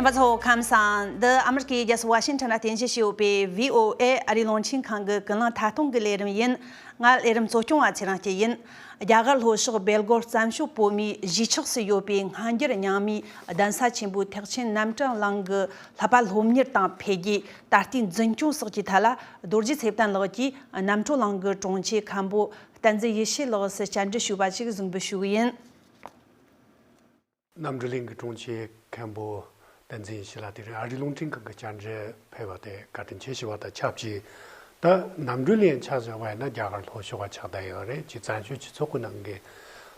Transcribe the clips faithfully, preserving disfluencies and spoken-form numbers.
པ་ཚོ་ཁམས་བཟང་། འདི་ཨ་མི་རི་ཀའི་རྒྱལ་ས་ཝ་ཤིང་ཊོན་ལ་རྟེན་གཞི་བྱས་ཡོད་པའི་བྷི་ཨོ་ཨེ་ཨ་རིའི་རླུང་འཕྲིན་ཁང་གི་ཀུན་གླེང་ཐད་གཏོང་གི་ལས་རིམ་ཡིན། ང་ལས་རིམ་གཙོ་སྐྱོང་བ་ཚེ་རིང་སྐྱིད་ཡིན། རྒྱ་གར་ལྷོ་ཕྱོགས་སྦེལ་གོབ་བཙན་བྱོལ་བོད་མིའི་གཞིས་ཆགས་སུ་ཡོད་པའི་སྔ་འགྱུར་རྙིང་མའི་གདན་ས་ཆེན་པོའི་ཐེག་ཆེན་རྣམ་གྲོལ་གླིང་གི་བསླབ་པ་སློབ་གཉེར་དང་འཕེལ་རྒྱས། ད་ལྟའི་འཛིན་སྐྱོང་སོགས་ཀྱི་ཐད་ལ་རྡོ་རྗེ་ཚེ་བརྟན་ལགས་ཀྱིས་རྣམ་གྲོལ་གླིང་གི་དྲུང་ཆེ་མཁན་པོ་བསྟན་འཛིན་ཡེ་ཤེས་ལགས་སུ་བཅར་འདྲི་ཞུས་པ་ཞིག་གཟིགས་འབུལ་ཞུ་གི་ཡིན། རྣམ་གྲོལ་གླིང་གི་དྲུང་ཆེ་མཁན་པོ་བསྟན་འཛིན་ཡེ་ཤེས་ལགས་དེ་རིང་ཨ་རིའི་རླུང་འཕྲིན་ཁང་གི་བཅར་འདྲིར་ཕེབས་པ་དེ་བཀའ་དྲིན་ཆེ་ཞུ་བ་དང་ཆབས་ཅིག་ད་རྣམ་གྲོལ་གླིང་ཆ་བཞག་པ་ཡིན་ན་རྒྱ་གར་ལྷོ་ཕྱོགས་པ་ཆགས་བསྡད་ཡོད་རེད། ཅིག་བཙན་བྱོལ་སྤྱི་ཚོགས་ཀྱི་ནང་གི་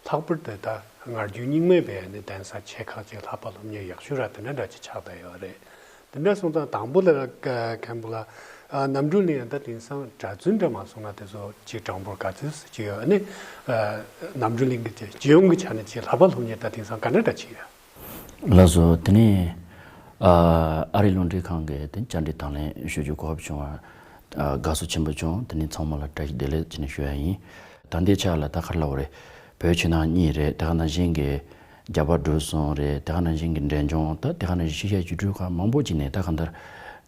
ལྷག་པར་དུ་ད་སྔ་འགྱུར་རྙིང་མའི་བས་ནི་གདན་ས་ཆེ་ཁག་ཅིག་བསླབ་པ་སློབ་གཉེར་ཡག་ཤོས་ར་དེ་འདྲ་འདྲ་ཅིག་ཆགས་བསྡད་ཡོད་རེད། དེ་འདྲ་སོང་ཙང་དང་པོ་ལ་ཀ་མཁན་པོ་ལ་ཨ་རྣམ་གྲོལ་གླིང་ད་དེང་སང་གྲྭ་བཙུན་འདྲ་མ་སོང་ན་དེ་ཚོ་ཅིག་གྲངས་འབོར་ག་ཚོད་ཅིག་ཡོད། ཨ་ནི་ཨ་རྣམ་གྲོལ་གླིང་གི་སྤྱི་ཡོངས་ཀྱི་ཆ་ནས་ཅིག་བསླབ་པ་སློབ་གཉེར་ད་དེང་སང་ག་འདྲ་འདྲ་ཅིག་ཡོད། ལགས་སོ། དེ་ནས་ཨ་ཨ་རིའི་རླུང་འཕྲིན་ཁང་གི་དེ་བཅར་འདྲི་དང་ལེན་ཞུ་རྒྱུ་གོ་སྐབས་བྱུང་བ་ཨ་དགའ་བསུ་ཆེན་པོ་བྱུང་། དེ་ནས་ཚང་མ་ལ་བཀྲ་ཤིས་བདེ་ལེགས་ཅེས་ནས་ཞུ་ཡ་ཡིན། ད་ལྟའི་ཆ་ལ་ད་ག་རེ་ལབ་དགོས་རེད། བོད་ཕྱི་ནང་གཉིས་རེད། དེ་ག་ནང་བཞིན་གྱི་རྒྱ་བལ་འབྲུག་གསུམ་རེད། དེ་ག་ནང་བཞིན་གྱི་འབྲས་ལྗོངས་ད་དེ་ག་ནང་བཞིན་ཤར་ཡུལ་གྲུ་ཁག་མང་པོ་ཅིག་ནས་ད་གང་ལྟར་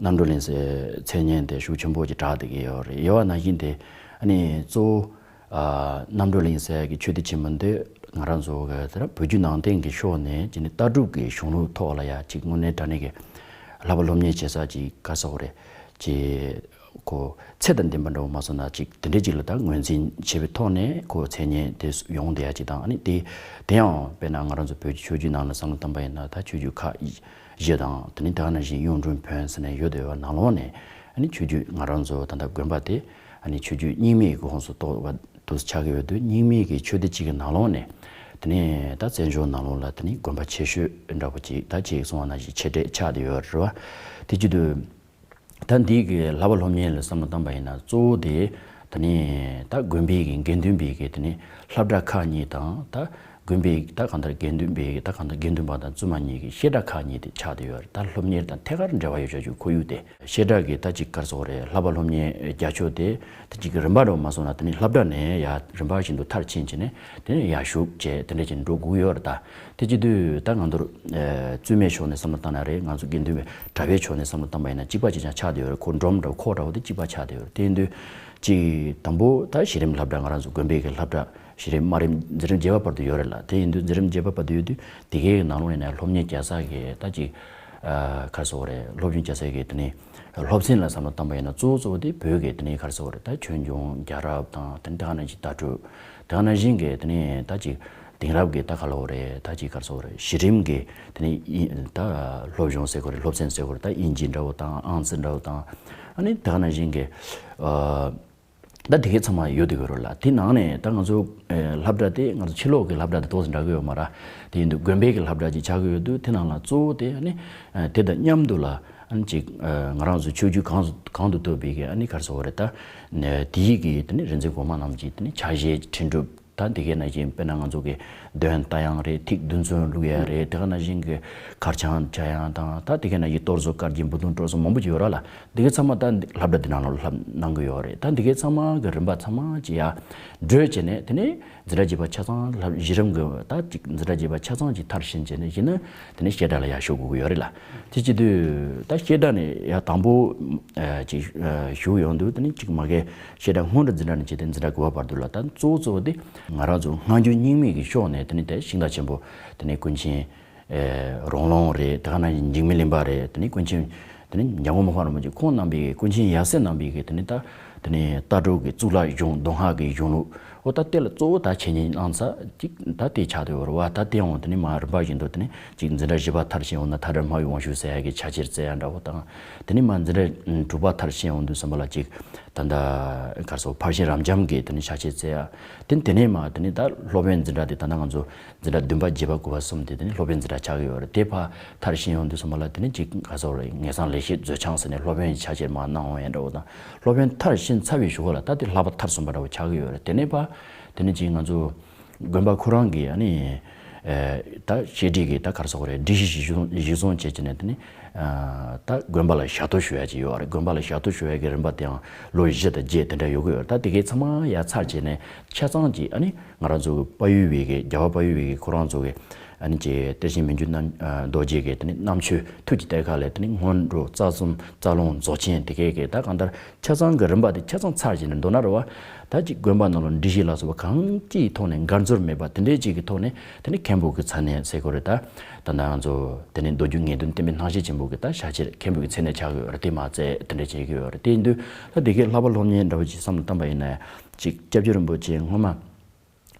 རྣམ་གྲོལ་གླིང་ཟེར་མཚན་སྙན་དེ་ཤུགས་ཆེན་པོ་ཅིག་གྲགས་བསྡད་ཀྱི་ཡོད་རེད། ཡོད་པ་ནང་བཞིན་དེ་ཨ་ནི་གཙོ་བོ་ཨ་རྣམ་གྲོལ་གླིང་ཟེར་གྱི་ཆོས་སྡེ་ཆེན་མོ་འདི་ང་རང་ཚོ་གི་དེ་ར་བོད་བརྒྱུད་ནང་བསྟན་གྱི་ཕྱོགས་ནས་ཅིག་ནི་ལྟ་གྲུབ་ཀྱི་གཞུང་ལུགས་ཐོག་ལ་ཡ་ཅིག་དངོས་གནས་དྲང་གནས་ཀྱི་བསླབ་པ་སློབ་གཉེར་བྱེད་ས་ཅིག་ག་ཟེར་དགོས་རེད། ཅིག་ཁོ་ཚད་དང་ལྡན་པ་འདྲ་བོ་མ་སོང་ན་ཅིག་དེ་འདྲའི་ཅིག་ལ་ད་ངོས་འཛིན་བྱེད་པའི་ཐོག་ནས་ཁོ་མཚན་སྙན་དེ་ཡོང་བསྡད་ཡ་ཅིག་དང་། ཨ་ནི་དེ་དེ་ཡང་དཔེར་ན་ང་རང་ཚོ་བོད་ཀྱི་ཆོས་བརྒྱུད་ནང་ལ་བསམ་བློ་བཏང་པ་ཡིན་ན་ད་ཆོས་བརྒྱུད་ཁག་བཞི་དང་དེ་ནི་དེ་ག་ནང་བཞིན་གཡུང་དྲུང་བོན་ཟེར་ནས་ཡོད་བསྡད་ཡོད་ནང་ལོགས་ནས་ཨ་ནི་ཆོས་བརྒྱུད་ང་རང་ཚོ་ད་ལྟ་དགོན་པ་དེ་ཨ་ནི་ཆོས་བརྒྱུད་རྙིང་མའི་གི་ཁོངས་སུ་གཏོགས་པ་དུ་ཆགས་ཀྱི་ཡོད་དུས་རྙིང་མའི་གི་ཆོས་སྡེ་གཅིག་གི་ནང་ལོགས་ནས་དེ་ནི་ད་བཙན་བྱོལ་ནང་ལོགས་ལ་དེ་ནི་དགོན་པ་ཆེ་ཤོས་འདྲ་པོ་ཅིག་ད་ཅིག་གསུངས་པ་ནང་བཞིན་ཆེ་གྲས་ཆགས་བསྡད་ཡོད་རེད་བ། དེ་བྱེད་དུས། ད་འདི་གི་བསླབ་པ་སློབ་གཉེར་ལ་བསམ་བློ་བཏང་པ་ཡིན་ན་གཙོ་བོ་དེ་ད་ནི་ད་དགོན་པའི་གི་དགེ་འདུན་པའི་གི་དེ་ནི་སློབ་གྲྭ་ཁག་གཉིས་དང་ད་དགོན་པའི་ད་གང་ལྟར་དགེ་འདུན་པའི་ད་གང་ལྟར་དགེ་འདུན་པ་དང་བཙུན་མ་གཉིས་ཀྱི་བཤད་གྲྭ་ཁག་གཉིས་དེ་ཆགས་བསྡད་ཡོད་རེད། ད་སློབ་གཉེར་དང་ཐད་ཀར་འབྲེལ་བ་ཡོད་ཆོག་རྒྱུ་ཁོར་ཡུག་དེ་བཤད་གྲྭ་གི་ད་ཅིག་ག་རེ་ཟེར་དགོས་རེད། བསླབ་པ་སློབ་གཉེར་རྒྱག་ཕྱོགས་དེ་ད་ཅིག་གི་རིམ་པ་འདྲ་བོ་མ་སོང་ན་དེ་ནི་སློབ་གྲྭ་ནས་ཡ་རིམ་པ་བཞིན་དུ་མཐར་ཕྱིན་བྱས་ནས་དེ་ནི་ཡར་ཞུགས་བྱས་དེ་འདྲ་བྱས་ནས་འགྲོ་དགོས་ཀྱི་ཡོད་རེད་ད། དེ་བྱེད་དུས་ད་ང་ཚོར་ཨ་བཙུན་མའི་ཕྱོགས་ནས་བསམ་བློ་བཏང་ན་རེད། ང་ཚོ་དགེ་འདུན་པའི་གྲྭ་པའི་ཕྱོགས་ནས་བསམ་བློ་བཏང་པ་ཡིན་ན་གཅིག་པ་གཅིག་རྐྱང་ཆགས་བསྡད་ཡོད་རེད། ཁོ་སྒྲོམ་འདྲ་བོ་ཁོག་འདྲ་བོ་དེ་གཅིག་པ་ཆགས་བསྡད་ཡོད་རེད། དེ་ཡིན་དུས་ཅིག་དང་པོ་ད་གཞི་རིམ་སློབ་གྲྭ་ང་རང་ཚོ་དགོན་པའི་གི་སློབ་གྲྭ་གཞི་རིམ་དམའ་རིམ་འཛིན་རིམ་བརྒྱད་པ་བར་དུ་ཡོད་རེད་ལ། དེ་ཡིན་དུས་འཛིན་རིམ་བརྒྱད་པ་བར་དུ་ཡོད་དུས་དེ་གའི་གི་ནང་ལོགས་ནས་ནས་སློབ་གཉེར་རྒྱག་ས་གི་ད་ཅིག་ཨ་ག་རེ་ཟེར་དགོས་རེད། སློབ་སྦྱོང་རྒྱག་ས་གི་དེ་ནས་སློབ་ཚན་ལ་བསམ་བློ་བཏང་པ་ཡིན་ན་གཙོ་བོ་གཙོ་བོ་དེ་བོད་ཀྱི་དེ་ནས་ག་རེ་ཟེར་དགོས་རེད། ད་ཆོས་འབྱུང་རྒྱལ་རབས་དང་དེ་ནས་ད་ག་ནང་བཞིན་ལྟ་གྲུབ། དེ་ག་ནང་བཞིན་གྱི་དེ་ནས་ད་ཅིག་དེང་རབས་ཀྱི་ད་ག་ལབ་དགོས་རེད། ད་ཅིག་ག་རེ་ཟེར་དགོས་རེད། གཞི་རིམ་གྱི་དེ་ནས་ཨི་ད་སློབ་སྦྱོང་ཟེར་དགོས་རེད། སློབ་ཚན་ཟེར་དགོས་རེད། ད་དབྱིན་ཇི་འདྲ་བོ་དང་ཨང་རྩིས་འདྲ་བོ་དང་ཨ་ནི་དེ་ག་ནང་བཞིན་གྱི་ཨ་ད་དེ་གའི་ཚང་མ་ཡོད་དེ་གི་རེད་ལ། དེ་ནང་ནས་ད་ང་ཚོ་ཨ་སློབ་གྲྭ་དེ་ང་ཚོ་ཕྱི་ལོགས་ཀྱི་སློབ་གྲྭ་དེ་ཏོག་ཙམ་འདྲ་གི་ཡོད་མ་རེད། དེ་ཡིན་དུས་དགོན་པའི་གི་སློབ་གྲྭ་ཅིག་ཆགས་ཀྱི་ཡོད་དུས་དེ་ནང་ལ་གཙོ་བོ་དེ་ཨ་ནི་ཨ་དེ་དང་མཉམ་དུ་ལ་ཨ་ནི་ཅིག་ཨ་ང་རང་ཚོ་ཆོས་བརྒྱུད་གང་གང་དུ་གཏོགས་པའི་གི་ཨ་ནི་ག་རེ་ཟེར་དགོས་རེད། ད་ཨ་དེའི་གི་དེ་ནི་རིག་འཛིན་གོང་མ་རྣམས་ཀྱི་དེ་ནི་ཕྱག་བཞེས་ཁྲིད་འགྲུབ། ད་འདི་གའི་ནང་བཞིན་དཔེར་ན་ང་ཚོ་གི་འདོན་རྟ་དབྱངས་རེད། ཐིག་རྡུལ་ཚོན་བླུག་ཡ་རེད། དེ་ག་ནང་བཞིན་གི་གར་འཆམ་བྱ་ཡ་དང་། ད་འདི་གའི་ནང་བཞིན་གཏོར་བཟོ་དཀར་རྒྱན་འབུར་ཐོན་སྤྲོ་བཟོ་མང་པོ་ཅིག་ཡོད་ར་ལ། འདི་གའི་ཚང་མ་ད་སློབ་གྲྭ་འདི་ནང་ལ་སློབ་གནང་གི་ཡོད་རེད། ད་འདི་གའི་ཚང་མ་གི་རིམ་པ་ཚང་མ་ཅིག་ཡ་བགྲོད་བྱས་ནས་དེ་ནས་འཛིན་གྲྭ་བརྒྱད་པ་ཆ་ཚང་ལ་གཞི་རིམ་གི་ད་ཅིག་འཛིན་གྲྭ་བརྒྱད་པ་ཆ་ཚང་ཅིག་མཐར་ཕྱིན་བྱས་ནས་གཞི་ནས་དེ་ནས་བཤད་གྲྭ་ལ་ཡ་ཞུགས་དགོས་ཀྱི་ཡོད་རེད་ལ། དེ་བྱེད་དུས་ད་བཤད་གྲྭ་ནས་ཡ་དང་པོ་ཨ་ཅིག་ཨ་ཞུགས་ཡོང་དུས་དེ་ནས་ཅིག་མ་གི་བཤད་གྲྭ་སྔོན་འགྲོ་འཛིན་གྲྭ་ནས་བྱས་ཏེ་འཛིན་གྲྭ་དགུ་པ་བར་དུ་ལ། ད་གཙོ་བོ་གཙོ་བོ་དེ་ང་རང་ཚོ་སྔ་འགྱུར་རྙིང་མའི་གི་ཕྱོགས་ནས་དེ་ནས་དེ་ཤིང་རྟ་ཆེན་པོ་དེ་ནས་ཀུན་མཁྱེན་ཨེ་རོང་ལུང་རེད། དེ་ག་ནང་བཞིན་འཇིགས་མེད་གླིང་པ་རེད། དེ་ནས་ཀུན་མཁྱེན་དེ་ནས་འཇམ་མགོན་མོ་དཔལ་རིན་པོ་ཆེ་ཁོང་རྣམ་པའི་ཀུན་མཁྱེན་ཡབ་སྲས་རྣམ་པའི་གི་དེ་ནས་ད་དེ་ནས་ལྟ་གྲུབ་ཀྱི་གཙུག་ལག་གཞུང་མདོ་སྔགས་ཀྱི་གཞུང་ལུགས། འོ་ད་དེ་ལ་གཙོ་བོ་ད་འཆད་ཉན་གནང་ས་ཅིག་ད་དེ་ཆགས་བསྡད་ཡོད་རེད་བ། ད་དེ་ཡང་དེ་ནས་མ་རིམ་པ་བཞིན་དུ་དེ་ནས་ཅིག་འཛིན་གྲྭ་བཞི་པ་མཐར་ཕྱིན་འོང་ན་མཐར་གྲོལ་སྨྲ་བའི་དབང་ཕྱུག་ཟེར་ཡ་གི་ཕྱག་ཕྱིར་བསྩལ་ཡ་འདྲ་བོ་དང་། དེ་ནས་མ་འཛིན་གྲྭ་དྲུག་པ་མཐར་ཕྱིན་འོང་དུས་ཙམ་པ་ལ་ཅིག་ད་ལྟ་གར་སོགས་ཕར་ཕྱིན་རབ་འབྱམས་ཀྱི་དེ་ནས་ཕྱག་ཕྱིར་བསྩལ་ཡ། དེ་དེ་ནས་མ་དེ་ནས་ད་སློབ་དཔོན་འཛིན་གྲྭ་དེ་ད་ལྟ་ང་ཚོ་འཛིན་གྲྭ་བདུན་པ་བརྒྱད་པ་དགུ་པ་གསུམ་དེ་དེ་ནས་སློབ་དཔོན་འཛིན་གྲྭ་ཆགས་ཀྱི་ཡོད་རེད། དེ་ཕར་མཐར་ཕྱིན་འོང་དུས་ཙམ་པ་ལ་དེ་ནས་ཅིག་གར་སོགས་རེད། ངེས་གསང་ལེགས་བཤད་མཛོད་འཆང་ཟེར་ནས་སློབ་དཔོན་གྱི་ཕྱག་ཕྱིར་མ་གནང་འོང་ཡ་འདྲ་བོ་དང་། སློབ་དཔོན་མཐར་ཕྱིན་ཚར་བའི་གཞུག་གུ་ལ་ད་དེ་བསླབ་པ་མཐར་སོན་པ་འདྲ་བོ་ཆགས་ཀྱི་ཡོད་རེད། དེ་ནས་ཕར་དེ་ནས་ཅིག་ང་ཚོ་དགོན་པ་ཁོ་རང་གི་ཨ་ནི་ཨེ་ད་བཤད་ཁྲིད་ཀྱི་ད་གར་སོགས་རེད། སྒྲིག་གཞི་གཞི་བཟུང་གཞི་བཟུང་བྱས་བྱས་ནས་དེ་ནི་ཨ་ད་དགོན་པ་ལ་ཞབས་ཏོག་ཞུ་ཡ་ཅིག་ཡོད་རེད། དགོན་པ་ལ་ཞབས་ཏོག་ཞུ་ཡ་གི་རིམ་པ་དེའང་ལོ་བཞི་དང་བརྒྱད་དེ་འདྲ་ཡོད་ཀྱི་ཡོད་རེད། ད་དེ་གའི་ཚང་མ་ཡ་ཚར་བྱས་ནས་ཆ་ཚང་ཅིག་ཨ་ནི་ང་རང་ཚོ་གི་དཔལ་ཡུལ་བའི་གི་རྒྱལ་བ་དཔལ་ཡུལ་བའི་གི་ཁོ་རང་ཚོ་གི་ ཨ་ནི་ཅིག་གཏེར་ཆེན་མི་འགྱུར་རྣམ་རྡོ་རྗེ་གི་དེ་ནི་རྣམ་དཔྱོད་ཐུགས་ཀྱི་གཏེར་ཁ་ལས་དེ་ནི་སྔོན་འགྲོ་རྩ་གསུམ་རྩ་རླུང་རྫོགས་ཆེན་དེ་གས་ཀྱི་ད་གང་ལྟར་ཆ་ཚང་གི་རིམ་པ་དེ་ཆ་ཚང་ཚར་བྱས་ནས་མདོར་ན་རེད་བ། ད་ཅིག་དགོན་པ་ནང་ལ་སྒྲིག་གཞི་ལ་སོགས་པ་གང་ཅིའི་ཐོག་ནས་འགལ་འཛོལ་མེད་པ་དེ་འདྲའི་ཅིག་གི་ཐོག་ནས་དེ་ནི་མཁན་པོ་གི་མཚན་གནས་ཟེར་དགོས་རེད། ད་ད་ལྟ་ང་ཚོ་དེ་ནི་མདོ་རྒྱུད་ངེས་དོན་བསྟན་པའི་སྣང་བཞི་ཆེན་པོ་གི་ད་ཕྱག་ཕྱིར་མཁན་པོ་གི་མཚན་གནས་ཆགས་ཀྱི་ཡོད་རེད། དེ་མ་ཚད་དེ་འདྲ་བྱེད་ཀྱི་ཡོད་རེད། དེ་ཡིན་དུས་ད་དེ་གའི་བསླབ་པ་སློབ་གཉེར་འདྲ་བོ་ཅིག་བསམ་བློ་བཏང་པ་ཡིན་ན་ཅིག་སྐྱབས་རྗེ་རིན་པོ་ཆེ་སྔོན་མ།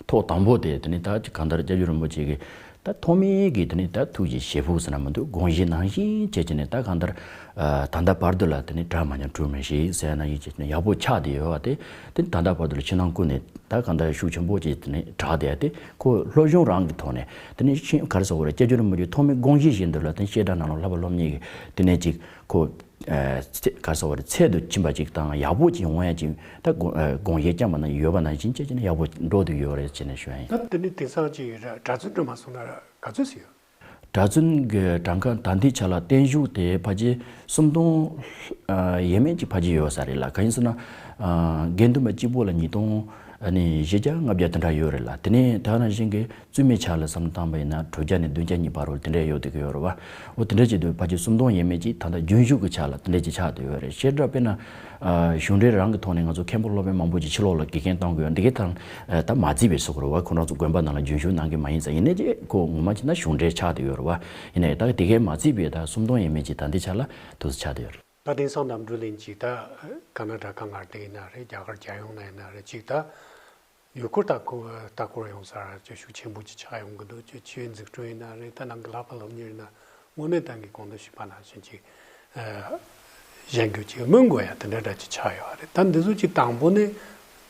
ཐོག་དང་པོ་དེ་དེ་ནི་ད་གང་ལྟར་སྐྱབས་རྗེ་རིན་པོ་ཆེ་གིས་ད་ཐོག་མའི་གི་དེ་ནི་ད་ཐུགས་ཀྱི་བཞེད་དཔོག་ཟེར་ན་མི་འདུག་དགོངས་བཞེད་ནང་བཞིན་བྱས་བྱས་ནས་ད་གང་ལྟར་ད་ལྟ་བར་དུ་ལ་དེ་ནི་གྲྭ་མ་ཉམས་གྲུབ་མི་ཤེས་ཟེར་ནང་བཞིན་བྱས་བྱས་ནས་ཡག་པོ་ཆགས་བསྡད་ཡོད་པ་དེ་དེ་ནི་ད་ལྟ་བར་དུ་ལ་ཕྱི་ནང་ཀུན་ནས་ད་གང་ལྟར་ཤུགས་ཆེན་པོ་ཅིག་དེ་ནི་དྲག་བསྡད་དེ་ཁོ་སློབ་སྦྱོང་རང་གི་ཐོག་ནས་དེ་ནི་ཤིང་ག་རེ་ཟེར་དགོས་རེད། སྐྱབས་རྗེ་རིན་པོ་ཆེ་ཐོག་མའི་དགོངས་བཞེད་བཞིན་དུ་ལ་དེ་ནི་བཤད་གྲྭ་ནང་ལ་བསླབ་པ་སློབ་གཉེར་གི་དེ་ནས་ཅིག་ཁོ། ཨ་ཚད་ག་རེ་ཟེར་བ་རེད། ཚད་དུ་ཕྱིན་པ་ཅིག་དང་ཡག་པོ་ཅིག་འོང་ཡ་ཅིག་ད་དགོངས་ཨ་དགོངས་བཞེད་བསྐྱངས་པ་ན་ཡོད་པ་ནང་བཞིན་བྱས་བྱས་ནས་ཡག་པོ་འགྲོ་བསྡད་ཡོད་རེད་ཅེས་ནས་ཞུ་ཡ་ཡིན། ད་དེ་ནི་དེང་སང་ཅིག་གྲྭ་བཙུན་སྒྲོལ་མ་སོང་ན་ག་ཚོད་ཟིན་ཡོད། གྲྭ་བཙུན་གྱི་གྲངས་ཀ་ད་ལྟའི་ཆ་ལ་བརྟན་བཞུགས་དེ་ཕལ་ཆེར་སུམ་སྟོང་ཨ་ཡས་མས་ཅིག་ཕལ་ཆེར་ཡོད་ས་རེད་ལ། གང་ཡིན་ཟེར་ན་ཨ་དགེ་འདུན་པ་གཅིག་པོ་ལ་ཉིས་སྟོང་ཨ་ནི་བཞི་བརྒྱ་ལྔ་བརྒྱ་དེ་འདྲ་ཡོད་རེད་ལ། དེ་ནས་ད་ནང་བཞིན་གྱི་བཙུན་མའི་ཆ་ལ་བསམ་བློ་བཏང་པ་ཡིན་ན་དྲུག་བརྒྱ་ནས་བདུན་བརྒྱ་གཉིས་བར་རུ་དེ་འདྲ་ཡོད་བསྡད་ཀྱི་ཡོད་རེད་བ། འོ་དེ་འདྲ་བྱེད་དུས་ཕལ་ཆེར་སུམ་སྟོང་ཡས་མས་ཅིག་ད་ལྟ་རྒྱུན་ཞུགས་ཀྱི་ཆ་ལ་དེ་འདྲ་ཅིག་ཆགས་བསྡད་ཡོད་རེད། བྱས་ཙང་དཔེར་ན་ཨ་གཞུང་འབྲེལ་རང་གི་ཐོག་ནས་ང་ཚོ་མཁན་པོ་སློབ་དཔོན་མང་པོ་ཅིག་ཕྱི་ལོགས་ལ་དགེ་རྒན་གཏོང་གི་ཡོད། འདི་གའི་ཐང་ད་མ་བརྩིས་པའི་བཟོ་འདྲ་བ། ཁོ་རང་ཚོ་དགོན་པ་ནང་ལ་རྒྱུན་ཞུགས་གནང་གི་མ་ཡིན་ཙང་། ཡིན་ནའི་ཅིག་ཁོ་ངོ་མ་བྱས་ན་གཞུང་འབྲེལ་ཆགས་བསྡད་ཡོད་རེད་བ། ཡིན་ནའི་ད་འདི་གའི་མ་བརྩིས་པའི་ད་སུམ་སྟོང་ཡས་མས་ཅིག་ད་འདི་ཆ་ལ་དུ་ཆགས་བསྡད་ཡོད་རེད། ད་དེང་སང་གནམ་གྲུ་གླིང་ཅིག་ད་ཀ་ན་ཌ་ཁ་ངར་དེ་ཡིན་ན་རེད། རྒྱ་གར་རྒྱལ་ཡོངས་ན་ཡིན་ན་རེད། ཅིག་ད་ཡུལ་སྐོར་ལྟ་སྐོར་ལྟ་སྐོར་ཡོང་ས་ཅིག་ཤུགས་ཆེན་པོ་ཅིག་ཆགས་ཡོང་གི་འདུག་ཅིག་ཆོས་འཛུགས་སྐྲུན་ཡིན་ན་རེད། ད་ནང་གི་བསླབ་པ་སློབ་གཉེར་ཡིན་ན་དངོས་གནས་ད་གིན་གོང་དུ་ཞུས་པ་ནང་བཞིན་ཅིག་ཨ་གཞན་གྱིས་ཅིག་སྨོན་དགོས་ཡ་དེ་འདྲ་འདྲ་ཅིག་ཆགས་ཡོད་རེད། ད་འདི་ཚོ་ཅིག་དང་པོ་ནས་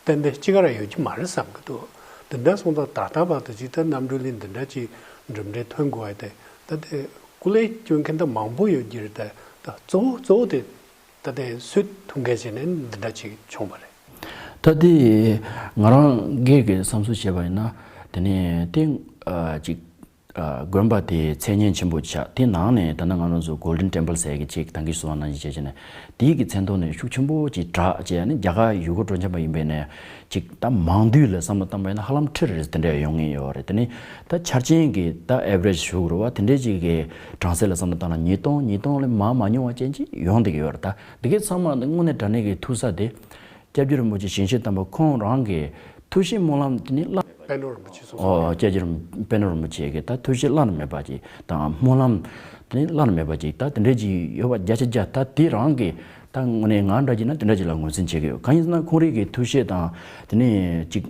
ཏན་ཏན་གཅིག་ག་ར་ཡོད་ཀྱི་མ་རེད་བསམ་གྱི་འདུག་དེ་འདྲ་སོང་ཙང་ད་ལྟ་བར་དུ་ཅིག་ད་གནམ་གྲུ་གླིང་འདི་འདྲ་ཅིག་གྲུབ་འབྲས་ཐོན་དགོས་ཡ་དེ་ད་དེ་སྐུ་ལས་སྐྱོན་མཁན་ད་མང་པོ་ཡོད་ཀྱི་རེད། ད་ད་གཙོ་བོ་གཙོ་བོ་དེ་ད་དེ་སུས་ཐུགས་འགན་བཞེས་ནས་འདི་འདྲ་ཅིག་བྱུང་བ་རེད། ད་དེ་ང་རང་སྒེར་གྱི་བསམ་ཚུལ་བཤད་པ་ཡིན་ན། དེ་ནས་དེ་ཨ་ཅིག་ཨ་དགོན་པ་དེ་མཚན་སྙན་ཆེན་པོ་ཆགས། དེ་ནང་ནས་ད་ནང་ང་རང་ཚོ་Golden Temple་ཟེར་གི་ཅིག་ད་གིན་གསུངས་པ་ནང་བཞིན་བྱས་བྱས་ནས་དེའི་གི་མཚན་ཐོག་ནས་ཤུགས་ཆེན་པོ་ཅིག་དྲག་བྱས་ནས་རྒྱ་གར་ཡུལ་སྐོར་སྤྲོ་འཆམ་པ་ཡིན་པས་ནས་ཅིག་ད་མང་དུས་ལ་བསམ་བློ་བཏང་པ་ཡིན་ན་ཧ་ལམ་ཁྲི་རེ་དེ་འདྲ་ཡོང་ངེས་ཡོད་རེད། དེ་ནས་ད་འཆར་ཅན་གྱི་ད་average་ཞུ་དགོས་རེད་བ། དེ་འདྲའི་ཅིག་གི་གྲངས་ཚད་ལ་བསམ་བློ་བཏང་ན་ཉིས་སྟོང་ཉིས་སྟོང་ལས་མང་མ་ཉུང་བ་ཅན་ཅིག་ཡོང་བསྡད་ཀྱི་ཡོད་རེད། ད་འདི་གའི་ཚང་མ་དངོས་གནས་དྲང་གནས་ཀྱི་ཐུག་ས་དེ། སྐྱབས་རྗེ་རིན་པོ་ཆེ་ཞིང་གཤེགས་དམ་པ་ཁོང་རང་གི་ཐུགས་བཞེད་སྨོན་ལམ་དེ་ནི་བླ་པད་ནོར་རིན་པོ་ཆེ་གསུངས་ཨོ་སོང་། སྐྱབས་རྗེ་རིན་པད་ནོར་རིན་པོ་ཆེ་གི་ད་ཐུགས་བཞེད་བླ་ན་མེད་པ་ཅིག་དང་སྨོན་ལམ་དེ་ནི་བླ་ན་མེད་པ་ཅིག་ད་དེ་འདྲའི་ཅིག་ཡོད་པ་བརྒྱ་ཆ་བརྒྱ་ད་དེ་རང་གི་ད་དངོས་གནས་ང་འདྲ་ཅིག་ན་དེ་འདྲ་ཅིག་ལ་ངོས་འཛིན་བྱེད་ཀྱི་ཡོད། གང་ཡིན་ཟེར་ན་ཁོང་རང་གི་ཐུགས་བཞེད་དང་དེ་ནི་ཅིག་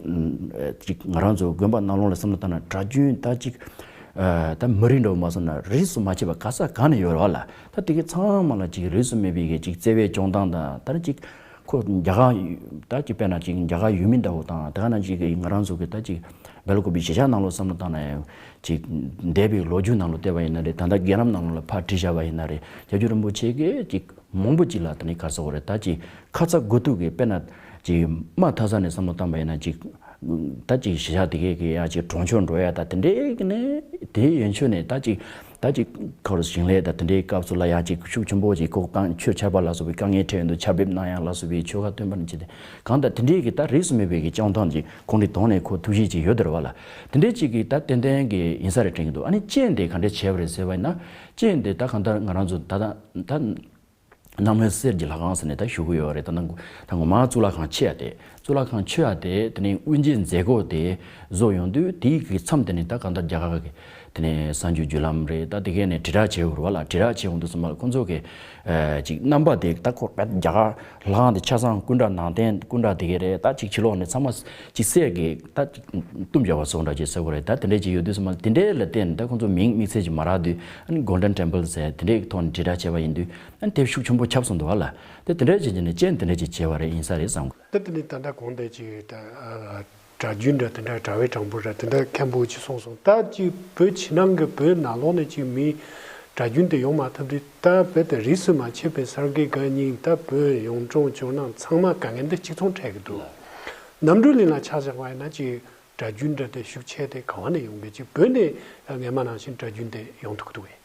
ཅིག་ང་རང་ཚོ་དགོན་པ་ནང་ལོགས་ལ་བསམ་བློ་བཏང་ན་གྲྭ་རྒྱུན་ད་ཅིག་ད་མི་རིགས་འདྲ་བོ་མ་སོང་ན་རིས་སུ་མ་ཆད་པ་ག་ས་ག་ནས་ཡོད་རེད་བ་ལ། ད་དེ་གའི་ཚང་མ་ལ་ཅིག་རིས་སུ་མེད་པའི་གི་ཅིག་བརྩེ་བའི་སྐྱོང་སྟངས་དང་། ད་ནི་ཅིག་ཁོ་རྒྱ་གར་ད་ཅིག་དཔེར་ན་ཅིག་རྒྱ་གར་ཡུལ་མི་འདྲ་བོ་དང་། དེ་ག་ནང་ཅིག་གི་ང་རང་ཚོ་གི་ད་ཅིག་སྦེལ་ཀོབ་པའི་གཞིས་ཆགས་ནང་ལོགས་བསམ་བློ་བཏང་ན་ཡང་ཅིག་འདས་པའི་ལོ་རྒྱུས་ནང་ལོགས་བལྟས་པ་ཡིན་ན་རེད། ད་ལྟ་རྒྱལ་ལམ་ནང་ལོགས་ལ་ཕར་བྲིས་བཞག་པ་ཡིན་ན་རེད། སྐྱབས་རྗེ་རིན་པོ་ཆེ་གིས་ཅིག་མང་པོ་ཅིག་ལ་ད་ནི་ག་རེ་ཟེར་དགོས་རེད། ད་ཅིག་ཁ་ཚ་དགོས་གཏུགས་ཀྱི་དཔེར་ན་ཅིག་མ་མཐའ་ས་ནས་བསམ་བློ་བཏང་པ་ཡིན་ན་ཅིག་ད་ཅིག་གཞིས་ཆགས་དེ་གའི་གི་ཡ་ཅིག་གྲོང་ཆོག་འགྲོ་ཡ་ད་དེ་འདྲའི་གི་ནས་དེའི་ཡན་ཆོད་ནས་ད་ཅིག་ད་ཅིག་ཁོ་རང་ཞིང་ལས་ད་དེ་འདྲའི་སྐབས་སུ་ལ་ཡ་ཅིག་ཤུགས་ཆེན་པོ་ཅིག་ཁོ་དཀའ་ཆོས་ཆར་པ་ལ་སོགས་པའི་དཀའ་ངལ་འཕྲད་ཡོང་དུས་ཆར་འབེབས་གནང་ཡ་ལ་སོགས་པའི་ཆོལ་ཁ་སྟོན་པ་ནས་བྱས་ཏེ་གང་ལྟར་དེ་འདྲའི་གི་ད་རིས་སུ་མེད་པའི་གི་སྐྱོང་སྟངས་ཅིག་ཁོང་གི་གདོང་ནས་ཁོ་ཐུགས་གཤིས་ཅིག་ཡོད་དེ་རེད་བ་ལ། དེ་འདྲའི་ཅིག་གི་ད་ཏན་ཏན་གི་ཡིན་ས་རེད་དྲན་གི་འདུག་ཨ་ནི་རྐྱེན་དེ་ག་འདྲས་བྱས་པ་རེད་ཟེར་བ་ཡིན་ན། རྐྱེན་དེ་ད་གང་ལྟར་ང་རང་ཚོ་ད་ད་ད་གནམ་ལྷོའི་གསེར་གྱི་ལྷ་ཁང་ཟེར་ནས་ད་ཞུ་གི་ཡོད་རེད། ད་ནང་ད་ངོ་མ་གཙུག་ལག་ཁང་ཆེ་ཡ་དེ། གཙུག་ལག་ཁང་ཆེ་ཡ་དེ་དེ་ནས་དབུ་འབྱེད་མཛད་སྒོ་དེ་བཟོ་ཡོང་དུས་དེའི་གི་མཚམས་དེ་ནས་ད་གང་ལྟར་རྒྱ་གར་གི་དེ་ནས་གསར་འགྱུར་བརྒྱུད་ལམ་རེད། ད་དེ་གས་ནས་དྲིལ་བསྒྲགས་བྱེད་དགོས་རེད་བ་ལ། དྲིལ་བསྒྲགས་བྱེད་ཡོང་དུས་ཙམ་པ་ལ་ཁོང་ཚོ་གི་ཨ་ཅིག་རྣམ་པ་དེ་ད་ཁོ་རྒྱ་གར་ལྷ་ཁང་དེ་ཆ་ཚང་སྐུ་འདྲ་ནང་བསྟན་སྐུ་འདྲ་དེ་གས་རེད། ད་ཅིག་ཕྱི་ལོགས་ནས་ཚང་མ་ཅིག་གསེར་གི་ད་ཅིག་བཏུམས་བཞག་པ་སོགས་འདྲ་ཅིག་ཟེར་དགོས་རེད། ད་དེ་འདྲས་ཅིག་ཡོད་དུས་ཙམ་པ་ལ་དེ་འདྲས་ལ་བརྟེན་ནས་ད་ཁོང་ཚོ་མིང་དམིགས་བསལ་ཅིག་མ་རག་དུས། ཨ་ནི་Golden Temple་ཟེར་དེ་འདྲའི་ཐོག་ནས་དྲིལ་བསྒྲགས་བྱས་པ་ཡིན་དུས། ཨ་ནི་དེ་ཤུགས་ཆེན་པོ་ཁྱབ་སོང་འདུག་བ་ལ། དེ་དེ་འདྲའི་བྱས་ཀྱི་ནས་རྐྱེན་དེ་འདྲའི་ཅིག་བྱས་པ་རེད། ཡིན་ས་རེད་བསམ་གི། ད་དེ་ནི་ད་ལྟ་གོང་དེ་ཅིག་ད་ཨ་གྲྭ་རྒྱུན་འདྲ་དེ་འདྲ་གྲྭ་བའི་གྲངས་འབོར་འདྲ་དེ་འདྲ་མཁན་པོ་ཅིག་གསུངས་སོང་། ད་ཅིག་བོད་ཕྱི་ནང་གི་བོད་ནང་ལོགས་ནས་ཅིག་མི་གྲྭ་རྒྱུན་དེ་ཡོང་མ་ཐུབ་དུས། ད་བོད་དེ་རིས་སུ་མ་ཆད་པའི་གསར་བསྐལ་དགའ་རྙིང་ད་བོད་ཡོངས་གྲོང་ཇོ་ནང་ཚང་མ་དཀའ་ངལ་འདི་གཅིག་མཚུངས་འཕྲད་ཀྱི་འདུག་གནམ་གྲུ་གླིང་ལ་ཆ་བཞག་པ་ཡིན་ན་ཅིག་གྲྭ་རྒྱུན་འདྲ་དེ་ཤུགས་ཆེ་དེ་ག་བ་ནས་ཡོང་གི། ཅིག་བོད་ནས་སྔས་མ་ནང་བཞིན་གྲྭ་རྒྱུན་དེ་ཡོང་ཐུབ་ཀྱི་འདུག་གས།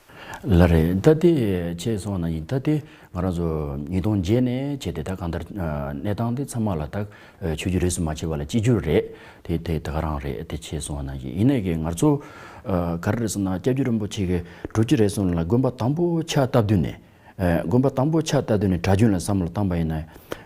ལགས་རེད། ད་དེ་བྱས་སོང་ན་ཡིན། ད་དེ་ང་རང་ཚོ་ཉིས་སྟོང་བརྒྱད་ནས་བྱས་ཏེ་ད་གང་ལྟར་ཨ་གནས་སྟངས་དེ་ཚང་མ་ལ་ད་ཨ་ཆོས་བརྒྱུད་རིས་སུ་མ་ཆད་པ་ལ་གཅིག་གྱུར་རེད། དེ་དེ་ད་ག་རང་རེད། དེ་བྱས་སོང་ན་ཡིན། ཡིན་ནའི་གི་ང་ཚོ་ཨ་ག་རེ་རེད་ཟེར་ན། སྐྱབས་རྗེ་རིན་པོ་ཆེ་གི་དྲུག་ཅུ་རེ་གསུམ་ལ་དགོན་པ་དང་པོ་ཕྱག་བཏབ་དུས་ནས། ཨ་དགོན་པ་དང་པོ་ཕྱག་བཏབ་དུས་ནས་གྲྭ་རྒྱུན་ལ་བསམ་བློ་བཏང་པ་ཡིན་ན།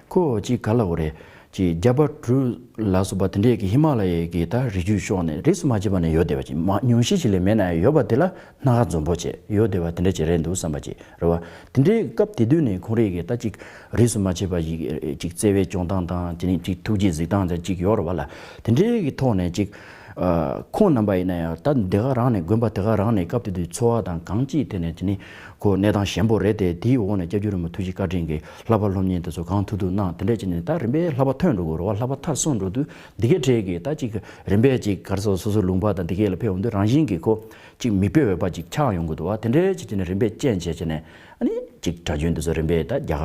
ཁོ་ཅིག་ག་ལབ་དགོས་རེད། ཅིག་རྒྱ་བལ་འབྲུག་ལ་སོགས་པ་དེ་འདྲས་ཀྱི་ཧི་མ་ལ་ཡའི་གི་ད་རི་རྒྱུད་ཕྱོགས་ནས་རིས་སུ་མ་ཆད་པ་ནས་ཡོད་བསྡད་པ་ཅིག། མ་ཉུང་ཤས་ཤིག་ལས་མེད་ན་ཡང་ཡོད་པ་དེ་ལ་སྣ་ཁ་འཛོམས་པོ་བྱས་ཡོད་བསྡད་པ་དེ་འདྲས་ཅིག་རེད་འདུག་བསམ་པ་ཅིག་རེད་བ། དེ་འདྲའི་སྐབས་དེ་དུས་ནས་ཁོང་རང་གི་ད་ཅིག་རིས་སུ་མ་ཆད་པ་ཞིག་ཅིག་བརྩེ་བའི་སྐྱོང་སྟངས་དང་། དེ་ནས་ཅིག་ཐུགས་རྗེ་གཟིགས་སྟངས་དང་ཅིག་ཡོད་རེད་བ་ལ། དེ་འདྲའི་གི་ཐོག་ནས་ཅིག་ཨ་ཁོང་རྣམ་པ་ཡིན་ན་ཡང་ད་དེ་ག་རང་ནས་དགོན་པ་དེ་ག་རང་ནས་སྐབས་དེ་དུས་འཚོ་བ་དང་གང་ཅིའི་ཐད་ནས་དེ་ནི་ཁོ་གནས་སྟངས་ཞན་པོ་རེད་དེ། དེའི་འོག་ནས་སྐྱབས་རྗེ་རིན་པོ་ཐུགས་རྗེ་བཀའ་དྲིན་གྱིས་བསླབ་པ་སློབ་གཉེར་དེ་ཚོ་གང་ཐུབ་ཐུབ་གནང་། དེ་འདྲས་བྱས་ནས་ད་རིམ་པས་བསླབ་པ་ཐོན་འགྲོ་དགོས་རེད་བ། བསླབ་པ་མཐར་སོན་འགྲོ་དུས་འདི་གའི་གྲས་ཀྱི་ད་ཅིག་རིམ་པས་ཅིག་ག་རེ་ཟེར། སོ་སོ་ལུང་པ་དང་འདི་གའི་ལ་ཕེབས་འོང་དུས་རང་བཞིན་གྱིས་ཁོ་ཅིག་མི་སྤོས་འོས་པ་ཅིག་ཆགས་ཡོང་གི་འདུག་བ། དེ་འདྲས་བྱས་བྱས་ནས་རིམ་པས་རྐྱེན་བྱས་བྱས་ནས། ཨ་ནི་ཅིག་གྲྭ་རྒྱུན་དེ་ཚོ་རིམ་པས་ད་རྒྱ་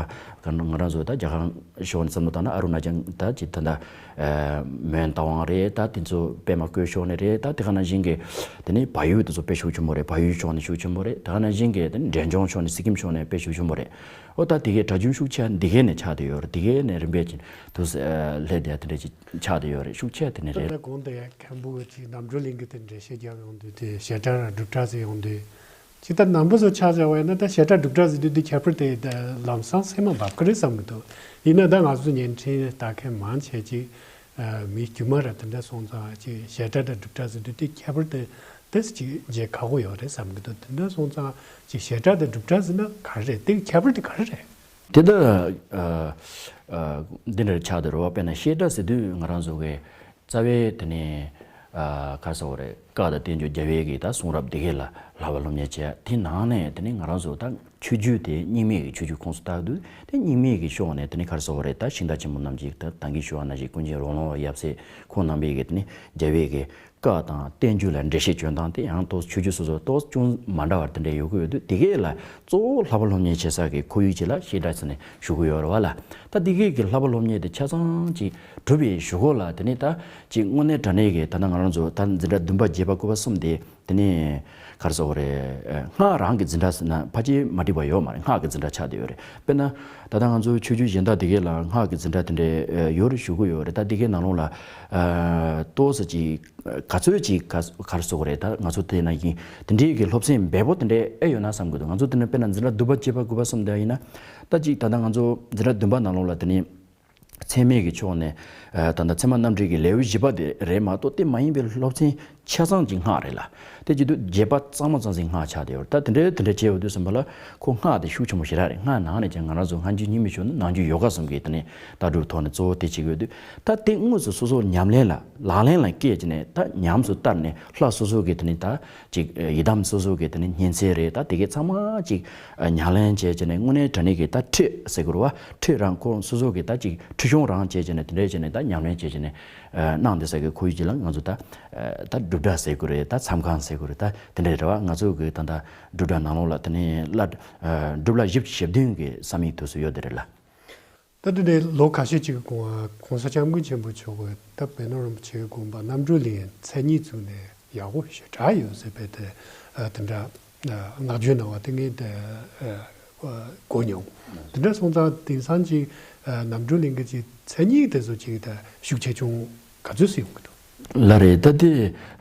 གར་ང་རང་ཚོ་ད་རྒྱ་གར་ཕྱོགས་ནས་བསམ་བློ་བཏང་ན། ཨ་རུ་ན་ཅལ་ད་ཅིག་ད་ད་ཨ་མོན་རྟ་དབང་རེད། ད་དེ་ཚོ་པད་མ་བཀོད་ཕྱོགས་ནས་རེད། ད་དེ་ག་ནང་བཞིན་གྱི་དེ་ནི་བལ་ཡུལ་དེ་ཚོ་དཔེ་ཤུགས་ཆེན་པོ་རེད། བལ་ཡུལ་ཕྱོགས་ནས་ཤུགས་ཆེན་པོ་རེད། དེ་ག་ནང་བཞིན་གྱི་དེ་ནི་འབྲས་ལྗོངས་ཕྱོགས་ནས་སི་ཀིམ་ཕྱོགས་ནས་དཔེ་ཤུགས་ཆེན་པོ་རེད། ཨོ་ད་དེ་གའི་གྲྭ་རྒྱུན་ཤུགས་ཆེ་འདི་གའི་ནས་ཆགས་བསྡད་ཡོད་རེད། དེ་གའི་ནས་རིམ་པས་ཅིག་དུ་ཨ་སླེབས་བསྡད་དེ་འདྲས་ཅིག་ཆགས་བསྡད་ཡོད་རེད། ཤུགས་ཆེ་དེ་ནས་རེད། ད་གོང་དེ་མཁན་པོ་ཅིག་རྣམ་གྲོལ་གླིང་གི་དེ་འགྲེལ་བཤད་རྒྱབ་ཡོང་དུས་དེ་བཤད་གྲྭ་ར་སྒྲུབ་གྲྭ་ཟེར་ཡོང་དུས། ཅིག་ད་ནང་པ་ཚོ་ཆ་བཞག་པ་ཡིན་ན་ད་བཤད་གྲྭ་སྒྲུབ་གྲྭ་ཟེར་དུས་དེ་ཁྱད་པར་དེ་ད་ལམ་སང་སེམས་མ་བབས་ཀྱི་རེད་བསམ་གྱི་འདུག། ཡིན་ན་ད་ང་ཚོ་བརྙན་འཕྲིན་ལྟ་མཁན་མང་ཆེ་ཅིག་ཨ་མི་དཀྱུས་མ་ར་དེ་འདྲ་སོང་ཙང་ཅིག་བཤད་གྲྭ་དང་སྒྲུབ་གྲྭ་ཟེར་དུས་དེ་ཁྱད་པར་དེ་དེ་ཅིག་མཇལ་ཁག་པོ་ཡོད་རེད་བསམ་གྱི་འདུག། དེ་འདྲ་སོང་ཙང་ཅིག་བཤད་གྲྭ་དང་སྒྲུབ་གྲྭ་ཟེར་ན་ག་རེ་རེད། དེ་ཁྱད་པར་དེ་ག་རེ་རེད། དེ་ད་ཨ་ཨ་འདི་འདྲ་ཆགས་བསྡད་རེད་བ། དཔེར་ན་བཤད་གྲྭ་ཟེར་དུས་ང་རང་ཚོ་གི་རྩ་བའི་དེ་ནས་ཨ་ག་རེ་ཟེར་དགོས་རེད། བཀའ་དང་བསྟན་བཅོས་རྒྱལ་བའི་གི་ད་གསུང་རབ་འདི་གའི་ལ་བསླབ་པ་སློབ་གཉེར་བྱས། དེ་ནང་ནས་དེ་ནས་ང་རང་ཚོ་ད་ཆོས་བརྒྱུད་དེ་རྙིང་མའི་གི་ཆོས་བརྒྱུད་ཁོངས་སུ་བཏགས་དུས། དེ་རྙིང་མའི་གི་ཕྱོགས་ནས་དེ་ནས་ག་རེ་ཟེར་དགོས་རེད། ད་ཤིང་རྟ་ཆེན་པོ་རྣམས་ཀྱི་ད་ད་གིན་ཞུ་བ་ནང་བཞིན་ཀུན་མཁྱེན་རོ་ལངས་པ་ཡབ་སྲས་ཁོང་རྣམ་པའི་གི་དེ་ནས་རྒྱལ་བའི་གི་བཀའ་དང་བསྟན་བཅོས་ལ་འགྲེལ་བཤད་བྱོན་སྟངས་དེ་ཡང་ཏོག་ཙམ་ཆོས་བརྒྱུད་སོ་སོ་ཏོག་ཙམ་ཅུང་མ་འདྲ་བ་དེ་འདྲ་ཡོད་ཀྱི་ཡོད་དུས། དེ་གས་ལ་གཙོ་བོ་བསླབ་པ་སློབ་གཉེར་བྱེད་ས་གི་ཁོར་ཡུག་ཅིག་ལ་བཤད་གྲྭ་ཟེར་ནས་ཞུ་གི་ཡོད་རེད་བ་ལ། ད་དེ་གས་ཀྱི་བསླབ་པ་སློབ་གཉེར་དེ་ཆ་ཚང་ཅིག་གྲུབ་པའི་གཞུག་གུ་ལ། དེ་ནས་ད་ཅིག་དངོས་གནས་དྲང་གནས་ཀྱི་ད་ལྟ་ང་རང་ཚོ་ད་འཛིན་གྲྭ་བདུན་པ་བརྒྱད་པ་དགུ་པ་གསུམ་དེ་དེ་ནས་ག་རེ་ཟེར་དགོས་རེད། སྔགས་རང་གི་འཛིན་གྲྭ་ཟེར་ན་ཕལ་ཆེར་མ་འགྲིག་པ་ཡོད་མ་རེད། སྔགས་ཀྱི་འཛིན་གྲྭ་ཆགས་བསྡད་ཡོད་རེད། དཔེར་ན་ད་ལྟ་ང་ཚོ་ཆོས་བརྒྱུད་གཞན་དག་དེ་གས་ལ་སྔགས་ཀྱི་འཛིན་གྲྭ་དེ་འདྲ་ཡོད་རེད་ཞུ་གི་ཡོད་རེད། ད་དེ་གས་ནང་ལོགས་ལ་ཏོག་ཙམ་ཅིག་ག་ཚོད་ཅིག་ག་ག་རེ་ཟེར་དགོས་རེད། ད་ང་ཚོ་དེ་ནང་བཞིན་དེ་འདྲའི་གི་སློབ་ཚན་འབེལ་པོ་དེ་འདྲ་ཨེ་ཡོད་ན་བསམ་གི་འདུག། ང་ཚོ་དེ་ནས་དཔེར་ན་འཛིན་གྲྭ་བདུན་པ་བརྒྱད་པ་དགུ་པ་གསུམ་དེ་ཡིན་ན། ད་ཅིག་ད་ལྟ་ང་ཚོ་འཛིན་གྲྭ་བདུན་པ་ནང་ལོགས་ལ་དེ་ནས་ཚད་མའི་གི་ཕྱོགས་ནས་ཨ་ད་ལྟ་ཚད་མ་རྣམ་འགྲེལ་གྱི་ལེའུ་བཞི་པ་དེ་རེད་མ་གཏོགས། དེ་མ་ཡིན་པའི་སློབ་ཚན་ཆ་ཚང་ཅིག་སྔགས་རེད་ལ། དེ་བྱེད་དུས་བརྒྱད་པ་གཙང་མ་གཙང་ཞིང་སྔགས་ཆགས་བསྡད་ཡོད་རེད། ད་དེ་འདྲའི་དེ་འདྲ་བྱས་ཡོད་དུས་ཙམ་པ་ལ་ཁོ་སྔགས་དེ་ཤུགས་ཆེན་པོ་ཞེ་དྲག་རེད། སྔགས་ནང་ནས་ཀྱང་ང་རང་ཚོ་སྔགས་རྒྱུད་རྙིང་མའི་ཕྱོགས་ནས་ནང་རྒྱུད་ཡོ་ག་གསུམ་གྱི་དེ་ནས་ལྟ་གྲུབ་ཐོག་ནས་གཙོ་བོ་དེ་བྱེད་ཀྱི་ཡོད་དུས། ད་དེ་དངོས་སུ་སོ་སོ་ཉམས་ལེན་ལ་ལག་ལེན་ལ་བཀལ་བྱས་ནས་ད་ཉམས་སུ་བསྟར་ནས། ལྷ་སོ་སོ་གི་དེ་ནས་ད་ཅིག་ཡི་དམ་སོ་སོ་གི་དེ་ནས་བསྙེན་ཚད་རེད། ད་དེ་གའི་ཚང་མ་ཅིག་ཉམས་ལེན་བྱས་བྱས་ནས་དངོས་གནས་དྲང་གནས་ཀྱི་ད་ཁྲིད་ཟེར་དགོས་རེད་བ། ཁྲིད་རང་ཁོ་སོ་སོ་གི་ད་ཅིག་ཁྲིད་གཞུང་རང་བྱས་བྱས་ནས་དེ་འདྲས་བྱས་ནས་ད་ཉམས་ལེན་བྱས་བྱས་ནས་གནང་བསྡད་ས་གི་ཁོར་ཡུག་ཅིག་ལ་ང་ཚོ་ད་ད་སྒྲུབ་གྲྭ་ཟེར་དགོས་རེད། ད་མཚམས་ཁང་ཟེར་དགོས་རེད། ད་དེ་འདྲས་རེད་བ། ང་ཚོ་གི་ད་ད་སྒྲུབ་གྲྭ་ནང་ལོགས་ལ་དེ་ནས་བླ་སྒྲུབ་བླ་བཞི་བཅུ་ཞེ་བདུན་གྱི་ས་མིག་དུས་སུ་ཡོད་དེ་རེད་ལ། ད་དེ་འདྲའི་ལོ་ཁ་ཤས་ཅིག་གི་གོང་ལ་གོང་ས་སྐྱབས་མགོན་ཆེན་པོ་མཆོག་གིས་ད་བོད་ནོར་རིན་པོ་ཆེའི་དགོངས་པ་རྣམ་གྲོལ་གླིང་མཚན་ཉིད་བཙུགས་ནས་ཡག་པོ་ཞེ་དྲག་ཡོད་ཟེར་བའི་དེ་ཨ་དེ་འདྲ་ཨ་བསྔགས་བརྗོད་གནང་བ་དེ་ངས་དེ་ཨ་གོ་མྱོང་། དེ་འདྲ་སོང་ཙང་དེང་སང་ཅིག་ཨ་རྣམ་གྲོལ་གླིང་གི་ཅིག་མཚན་ཉིད་དེ་ཚོ་ཅིག་ད་ཤུགས་ཆེ་ཆུང་ག་ཚོད་སུ་ཡོང་གི་འདུག། ལགས་རེད། ད་དེ་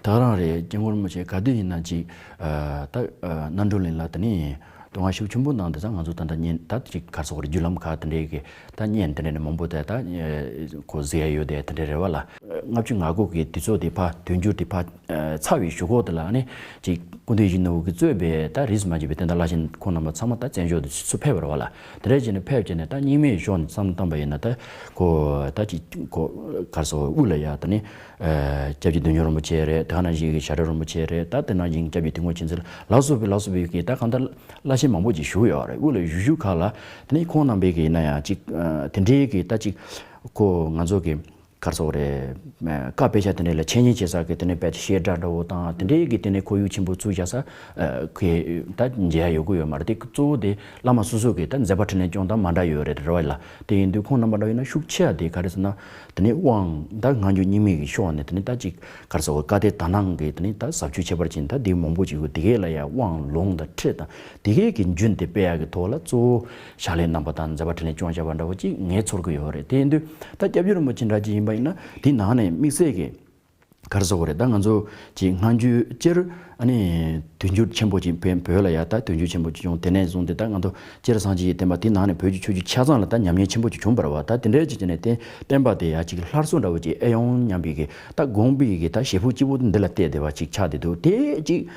ད་ག་རང་རེད། སྐྱབས་མགོན་རིན་པོ་ཆེ་ག་དུས་ཡིན་ན་ཅིག་ཨ་ད་ཨ་རྣམ་གྲོལ་གླིང་ལ་དེ་ནས་དོ་སྣང་ཤུགས་ཆེན་པོ་གནང་དེ་ཙང་། ང་ཚོ་ད་ལྟ་བརྙན་ད་ཅིག་ག་རེ་ཟེར་དགོས་རེད། བརྒྱུད་ལམ་ཁག་དེ་འདྲའི་གི་ད་བརྙན་དེ་འདྲ་ནས་མང་པོ་དེ་ད་ཨ་ཁོ་གཟིགས་ཡ་ཡོད་དེ་དེ་འདྲ་རེད་བ་ལ། ལྔ་བཅུ་ང་དགུ་གི་དུས་ཚོད་དེ་ཕར་དུས་འགྱུར་དེ་ཕར་ཨ་ཚར་བའི་གཞུག་གུ་དེ་ལ་ནི་ཅིག་སྐུ་མདུན་ཡིད་བཞིན་ནོར་བུ་གིས་གཙོས་པའི་ད་རིས་སུ་མ་ཆད་པའི་དེ་འདྲ་བླ་ཆེན་ཁོང་རྣམ་པ་ཚང་མ་ད་བཙན་བྱོལ་དུ་ཚུར་ཕེབས་པ་རེད་བ་ལ། དེ་འདྲ་བྱས་ནས་ཕེབས་བྱས་ནས་ད་རྙིང་མའི་ཕྱོགས་ནས་བསམ་བློ་བཏང་པ་ཡིན་ན། ད་ཁོ་ད་ཅིག་ཁོ་ག་རེ་ཟེར་དགོས་རེད། དབུ་ལ་ཡ་ད་ནི་ཨ་སྐྱབས་རྗེ་བདུད་འཇོམས་རིན་པོ་ཆེ་རེད། དེ་ག་ནང་བཞིན་གྱི་བྱ་བྲལ་རིན་པོ་ཆེ་རེད། ད་དེ་ནང་བཞིན་སྐྱབས་རྗེ་དུས་འཁོར་མཁྱེན་བརྩེ་ལ་སོགས་པའི་ལ་སོགས་པའི་གི་ད་གང་ལྟར་བླ་ཆེན་མང་པོ་ཅིག་བཞུགས་ཡོད་རེད། དབུ་ལ་བཞུགས་བཞུགས་ཁག་ལ་དེ་ནི་ཁོང་རྣམ་པའི་གི་ཡིན་ན་ཡང་ཅིག་ཨ་དེ་འདྲའི་གི་ད་ཅིག་ཁོ་ང་ཚོ་གི་ ག་རེ་ཟེར་དགོས་རེད། བཀའ་དཔེ་ཆ་དེ་འདྲ་ལ་འཆད་ཉན་བྱེད་ས་གི་དེ་ནས་དཔེ་ཆ་བཤད་གྲྭ་འདྲ་བོ་དང་དེ་འདྲའི་གི་དེ་ནས་ཁོར་ཡུག་ཆེན་པོ་བཙུགས་བཞག་ས་གི་ད་མཇལ་ཡ་ཡོད་གི་ཡོད་མ་རེད། དེ་གཙོ་བོ་དེ་བླ་མ་སོ་སོ་གི་ད་མཛད་པ་འཕྲིན་ལས་སྐྱོང་སྟངས་མ་འདྲ་ཡོད་རེད་རེད་བ་ལ། དེ་ཡིན་དུས་ཁོང་རྣམ་པ་འདྲ་ཡིན་ན་ཤུགས་ཆེ་བ་དེ་ག་རེ་ཟེར་ན། དེ་ནས་དབང་ད་སྔ་འགྱུར་རྙིང་མའི་གི་ཕྱོགས་ནས་དེ་ནས་ད་ཅིག་ག་རེ་ཟེར་བ་བཀའ་སྡེ་དག་སྣང་གི་དེ་ནས་ད་ཟབ་ཆོས་ཁྱད་པར་ཅན་ད་དེ་མང་པོ་ཅིག་ཡོད། དེ་གས་ལ་ཡ་དབང་ལུང་དང་ཁྲིད་དང་དེ་གས་ཀྱི་རྒྱུན་དེ་སྤེལ་ཡག་གི་ཐོག་ལ་གཙོ་བོ་ཕྱག་ལས་གནང་པ་དང་མཛད་པ་འཕྲིན་ལས་སྐྱོང་བཞག་པ་འདྲ་བོ་ཅིག་ངས་ཚོར་གི་ཡོད་རེད། དེ་ཡིན་དུས་ད་སྐྱབས་རྗེ་རིན་པོ་ཆེ་འདྲ་ཅིག་ཡིན་པ་ཡིན་ན་དེའི་ནང་ནས་དམིགས་བསལ་གྱི་ག་རེ་ཟེར་དགོས་རེད། ད་ང་ཚོ་ཅིག་སྔ་འགྱུར་སྤྱིར་ཨ་ནི་དུས་འགྱུར་ཆེན་པོ་ཅིག་བོད་བོད་ལ་ཡ་ད་དུས་འགྱུར་ཆེན་པོ་ཅིག་བྱུང་། དེ་ནས་བཟུང་སྟེ་ད་ང་ཚོ་སྤྱིར་སངས་རྒྱས་ཀྱི་བསྟན་པ་དེ་ནང་ནས་བོད་ཀྱི་ཆོས་བརྒྱུད་ཆ་ཚང་ལ་ད་ཉམས་ཉེས་ཆེན་པོ་ཅིག་བྱུང་བ་རེད་བ། ད་དེ་འདྲའི་ཅིག་བྱས་ནས་དེ་བསྟན་པ་དེ་ཡ་ཅིག་སླར་གསོ་འདྲ་བོ་ཅིག་ཨེ་ཡོང་སྙམ་པའི་གི་ད་དགོངས་པའི་གི་ད་བྱེད་ཕོད་སྐྱིད་པོ་འདི་ལ་བལྟས་བསྡད་པ་ཅིག་ཆགས་བསྡད་འདུག། དེ་ཅིག་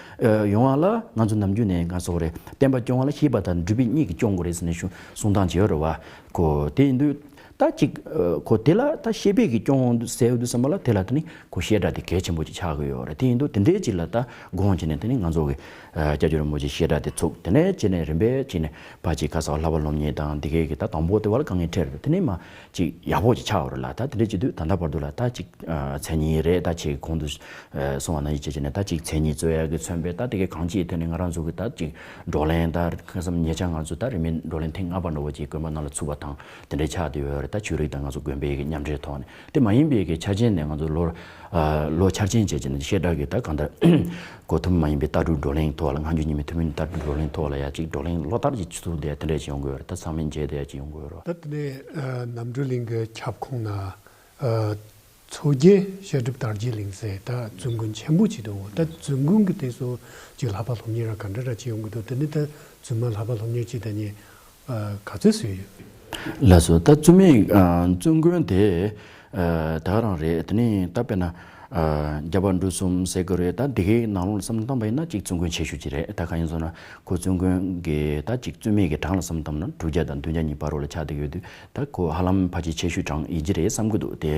ཡོང་བ་ལ་ང་ཚོ་ནམ་རྒྱུན་ནས་ང་ཚོ་རེད་བསྟན་པ་སྐྱོང་བ་ལ་ཤེས་པ་དང་སྒྲུབ་པའི་གཉིས་ཀྱིས་སྐྱོང་དགོས་རེད་ཟེར་ནས་ཞུ་གསུང་སྟངས་ཅིག་ཡོད་རེད་བ། ཁོ་དེ་ཡིན་དུས་ད་ཅིག་ཁོ་དེ་ལ་ད་ཤེས་པའི་གི་སྐྱོང་ཟེར་དུས་ཙམ་པ་ལ་དེ་ལ་དེ་ནི་ཁོ་བཤད་གྲྭ་དེ་གལ་ཆེན་པོ་ཅིག་ཆགས་ཀྱི་ཡོད་རེད། དེ་ཡིན་དུས་དེ་འདྲའི་ཅིག་ལ་ད་དགོངས་བྱས་ནས་དེ་ནི་ང་ཚོ་གི་སྐྱབས་རྗེ་རིན་པོ་ཆེ་བཤད་གྲྭ་དེ་ཚུགས། དེ་ནས་བྱས་ནས་རིམ་པས་བྱས་ནས་ཕར་ཅིག་ག་ས་བ་བསླབ་པ་སློབ་གཉེར་དང་དེ་གའི་གི་ད་དང་པོ་དེ་བ་ལ་དཀའ་ངལ་འཕྲད་རེད། དེ་ནས་མ་ཅིག་ཡག་པོ་ཅིག་ཆགས་ཡོད་རེད་ལ། ད་དེ་འདྲ་བྱེད་དུས་ད་ལྟ་བར་དུ་ལ་ད་ཅིག་མཚན་ཉིད་རེད། ད་ཅིག་གོང་དུ་གསུངས་པ་ནང་བཞིན་བྱས་བྱས་ནས་ད་ཅིག་མཚན་ཉིད་རྩོད་ཡ་གི་མཚོན་པའི་ད་དེ་གའི་གང་ཅིའི་ཐད་ནས་ང་རང་ཚོ་གི་ད་ཅིག་བགྲོ་གླེང་ད་ཁ་སང་ཉེ་ཆར་ང་ཚོ་ད་རིས་མེད་བགྲོ་གླེང་ཐེངས་ལྔ་པ་འདྲ་བོ་ཅིག་དགོན་པ་ནང་ལ་ཚུགས་པ་དང་དེ་འདྲའི་ཆགས་བསྡད་ཡོད་རེད། ད་ཆོས་རིག་དང་ང་ཚོ་དགོན་པའི་གི་མཉམ་འབྲེལ་ཐོག་ནས། དེ་མ་ཡིན་པའི་གི་ཆ་རྐྱེན་ནས་ང་ཚོ་ལོ་ལོ་འཆར་ཅན་བྱས་བྱས་ནས་བཤད་གྲྭ་གི་ད་གང་ལྟར་གོ་ཐུབ་མ་ཡིན་པའི་ལྟ་གྲུབ་བགྲོ་གླེང་ཐོག་ལ་སྔ་འགྱུར་རྙིང་མའི་ཐུན་མིན་ལྟ་གྲུབ་བགྲོ་གླེང་ཐོག་ལ་ཡ་ཅིག་བགྲོ་གླེང་ལོ་ལྟར་གྱི་ཚུགས་བསྡད་དེ་འདྲ་ཅིག་ཡོང་གི་ཡོད་རེད། ད་ཚང་མས་མཇལ་བསྡད་ཡ་ཅིག་ཡོང་གི་ཡོད་རེད། ད་དེ་ནས་རྣམ་གྲོལ་གླིང་གི་ཁྱབ་ཁོངས་ན་མཚོ་རྒྱལ་བཤད་སྒྲུབ་དར་རྒྱས་གླིང་ཟེར་ད་བཙུན་དགོན་ཆེན་པོ་ཅིག་འདུག། ད་བཙུན་དགོན་གྱི་དེ་ཚོ་ཅིག་བསླབ་པ་སློབ་གཉེར་ར་ག་འདྲ་ར་ཅིག་ཡོང་གི་འདུག། དེ་ནས་ད་བཙུན་མ་བསླབ་པ་སློབ་གཉེར་ཅིག་ད་ཉེ་ག་ཚོད་བཟོས་ཡོད། ལགས་སོ། ད་བཙུན་མའི་བཙུན་དགོན་དེ་ད་ག་རང་རེད། དེ་ནས་ད་དཔེར་ན་རྒྱ་བལ་འབྲུག་གསུམ་ཟེར་གི་རེད། ད་འདི་གའི་ནང་ལོགས་ལ་བསམ་བློ་བཏང་པ་ཡིན་ན་ཅིག་བཙུན་དགོན་ཆེ་ཤོས་ཅིག་རེད། ད་གང་ཡིན་ཟེར་ན་ཁོ་བཙུན་དགོན་གི་ད་ཅིག་བཙུན་མའི་གི་གྲངས་ལ་བསམ་བློ་བཏང་ན་དྲུག་བརྒྱ་དང་བདུན་བརྒྱ་གཉིས་བར་རོ་ལ་ཆགས་བསྡད་ཡོད་དུས། ད་ཁོ་ཧ་ལམ་ཕལ་ཆེར་ཆེ་ཤོས་གྲངས་ཡིན་གྱི་རེད་བསམ་གྱི་འདུག། དེ་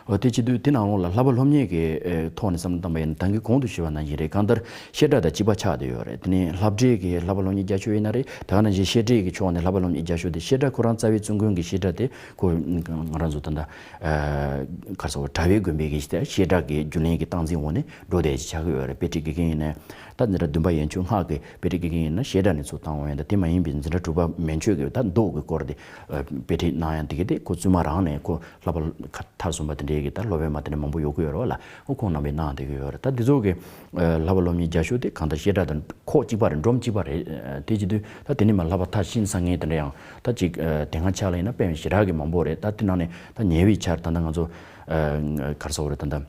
འོ་དེ་བྱེད་དུས་དེ་ནང་ལོགས་ལ་བསླབ་པ་སློབ་གཉེར་གྱི་ཨེ་ཐོག་ནས་བསམ་བློ་བཏང་པ་ཡིན་ན་ད་གིན་གོང་དུ་ཞུས་པ་ནང་བཞིན་རེད། གང་ལྟར་བཤད་གྲྭ་དང་གཅིག་པ་ཆགས་བསྡད་ཡོད་རེད། དེ་ནས་བསླབ་གྲྭའི་གི་བསླབ་པ་སློབ་གཉེར་རྒྱག་ཆོག་ཡིན་ན་རེད། ད་ག་ནང་བཞིན་བཤད་གྲྭའི་གི་ཕྱོགས་ནས་བསླབ་པ་སློབ་གཉེར་རྒྱག་ཆོག་དེ་བཤད་གྲྭ་ཁོ་རང་རྩ་བའི་བཙུན་དགོན་གྱི་བཤད་གྲྭ་དེ་ཁོ་ང་རང་ཚོ་ད་ལྟ་ཨེ་ག་རེ་ཟེར་དགོས། གྲྭ་པའི་དགོན་པའི་གི་བཤད་གྲྭ་གི་རྒྱུན་ལས་ཀྱི་སྟངས་འཛིན་འོག་ནས་འགྲོ་བསྡད་ཅིག་ཆགས་ཀྱི་ཡོད་རེད། དཔེ་ཁྲིད་དགེ་རྒན་ཡིན་ན་ད་འཛིན་གྲྭ་བདུན་པ་ཡན་ཆོད་སྔགས་ཀྱི་དཔེ་ཁྲིད་དགེ་རྒན་ཡིན་ན་བཤད་གྲྭ་ནས་ཚུར་བཏང་འོང་ཡིན། ད་དེ་མ་ཡིན་པའི་འཛིན་གྲྭ་དྲུག་པ་མན་ཆོད་ཀྱི་ད་མདོ་གི་སྐོར་དེ་ཨ་དཔེ་ཁྲིད་གནང་ཡ་དེ་གི་དེ་ཁོ་བཙུན་མ་རང་ནས་ཁོ་བསླབ་པ་མཐར་སོན་པ་དེ་འདྲའི་གི་ད་སློབ་དཔོན་མ་དེ་འདྲ་མང་པོ་ཡོད་ཀྱི་ཡོད་རེད་བ་ལ། ཨོ་ཁོང་རྣམ་པས་གནང་བསྡད་ཀྱི་ཡོད་རེད། ད་འདི་ཚོ་གི་ཨ་བསླབ་པ་སློབ་གཉེར་རྒྱག་ཤོག་དེ་གང་ལྟར་བཤད་གྲྭ་དང་ཁོག་གཅིག་པ་རེད། འབྲོམ་གཅིག་པ་རེད། ཨ་དེ་བྱེད་དུས་ད་དེ་ནས་མ་བསླབ་པ་མཐར་ཕྱིན་ཚར་མཁན་དེ་འདྲ་ཡང་ད་ཅིག་ཨ་དེ་སྔ་ཆ་ལ་ཡིན་ན་དཔེ་ཞེ་དྲག་གི་མང་པོ་རེད། ད་དེ་ནང་ནས་ད་ཉེ་བའི་ཆར་ད་ལྟ་ང་ཚོ་ཨ་ག་རེ་ཟེར་དགོས་རེད། ད་ལྟ་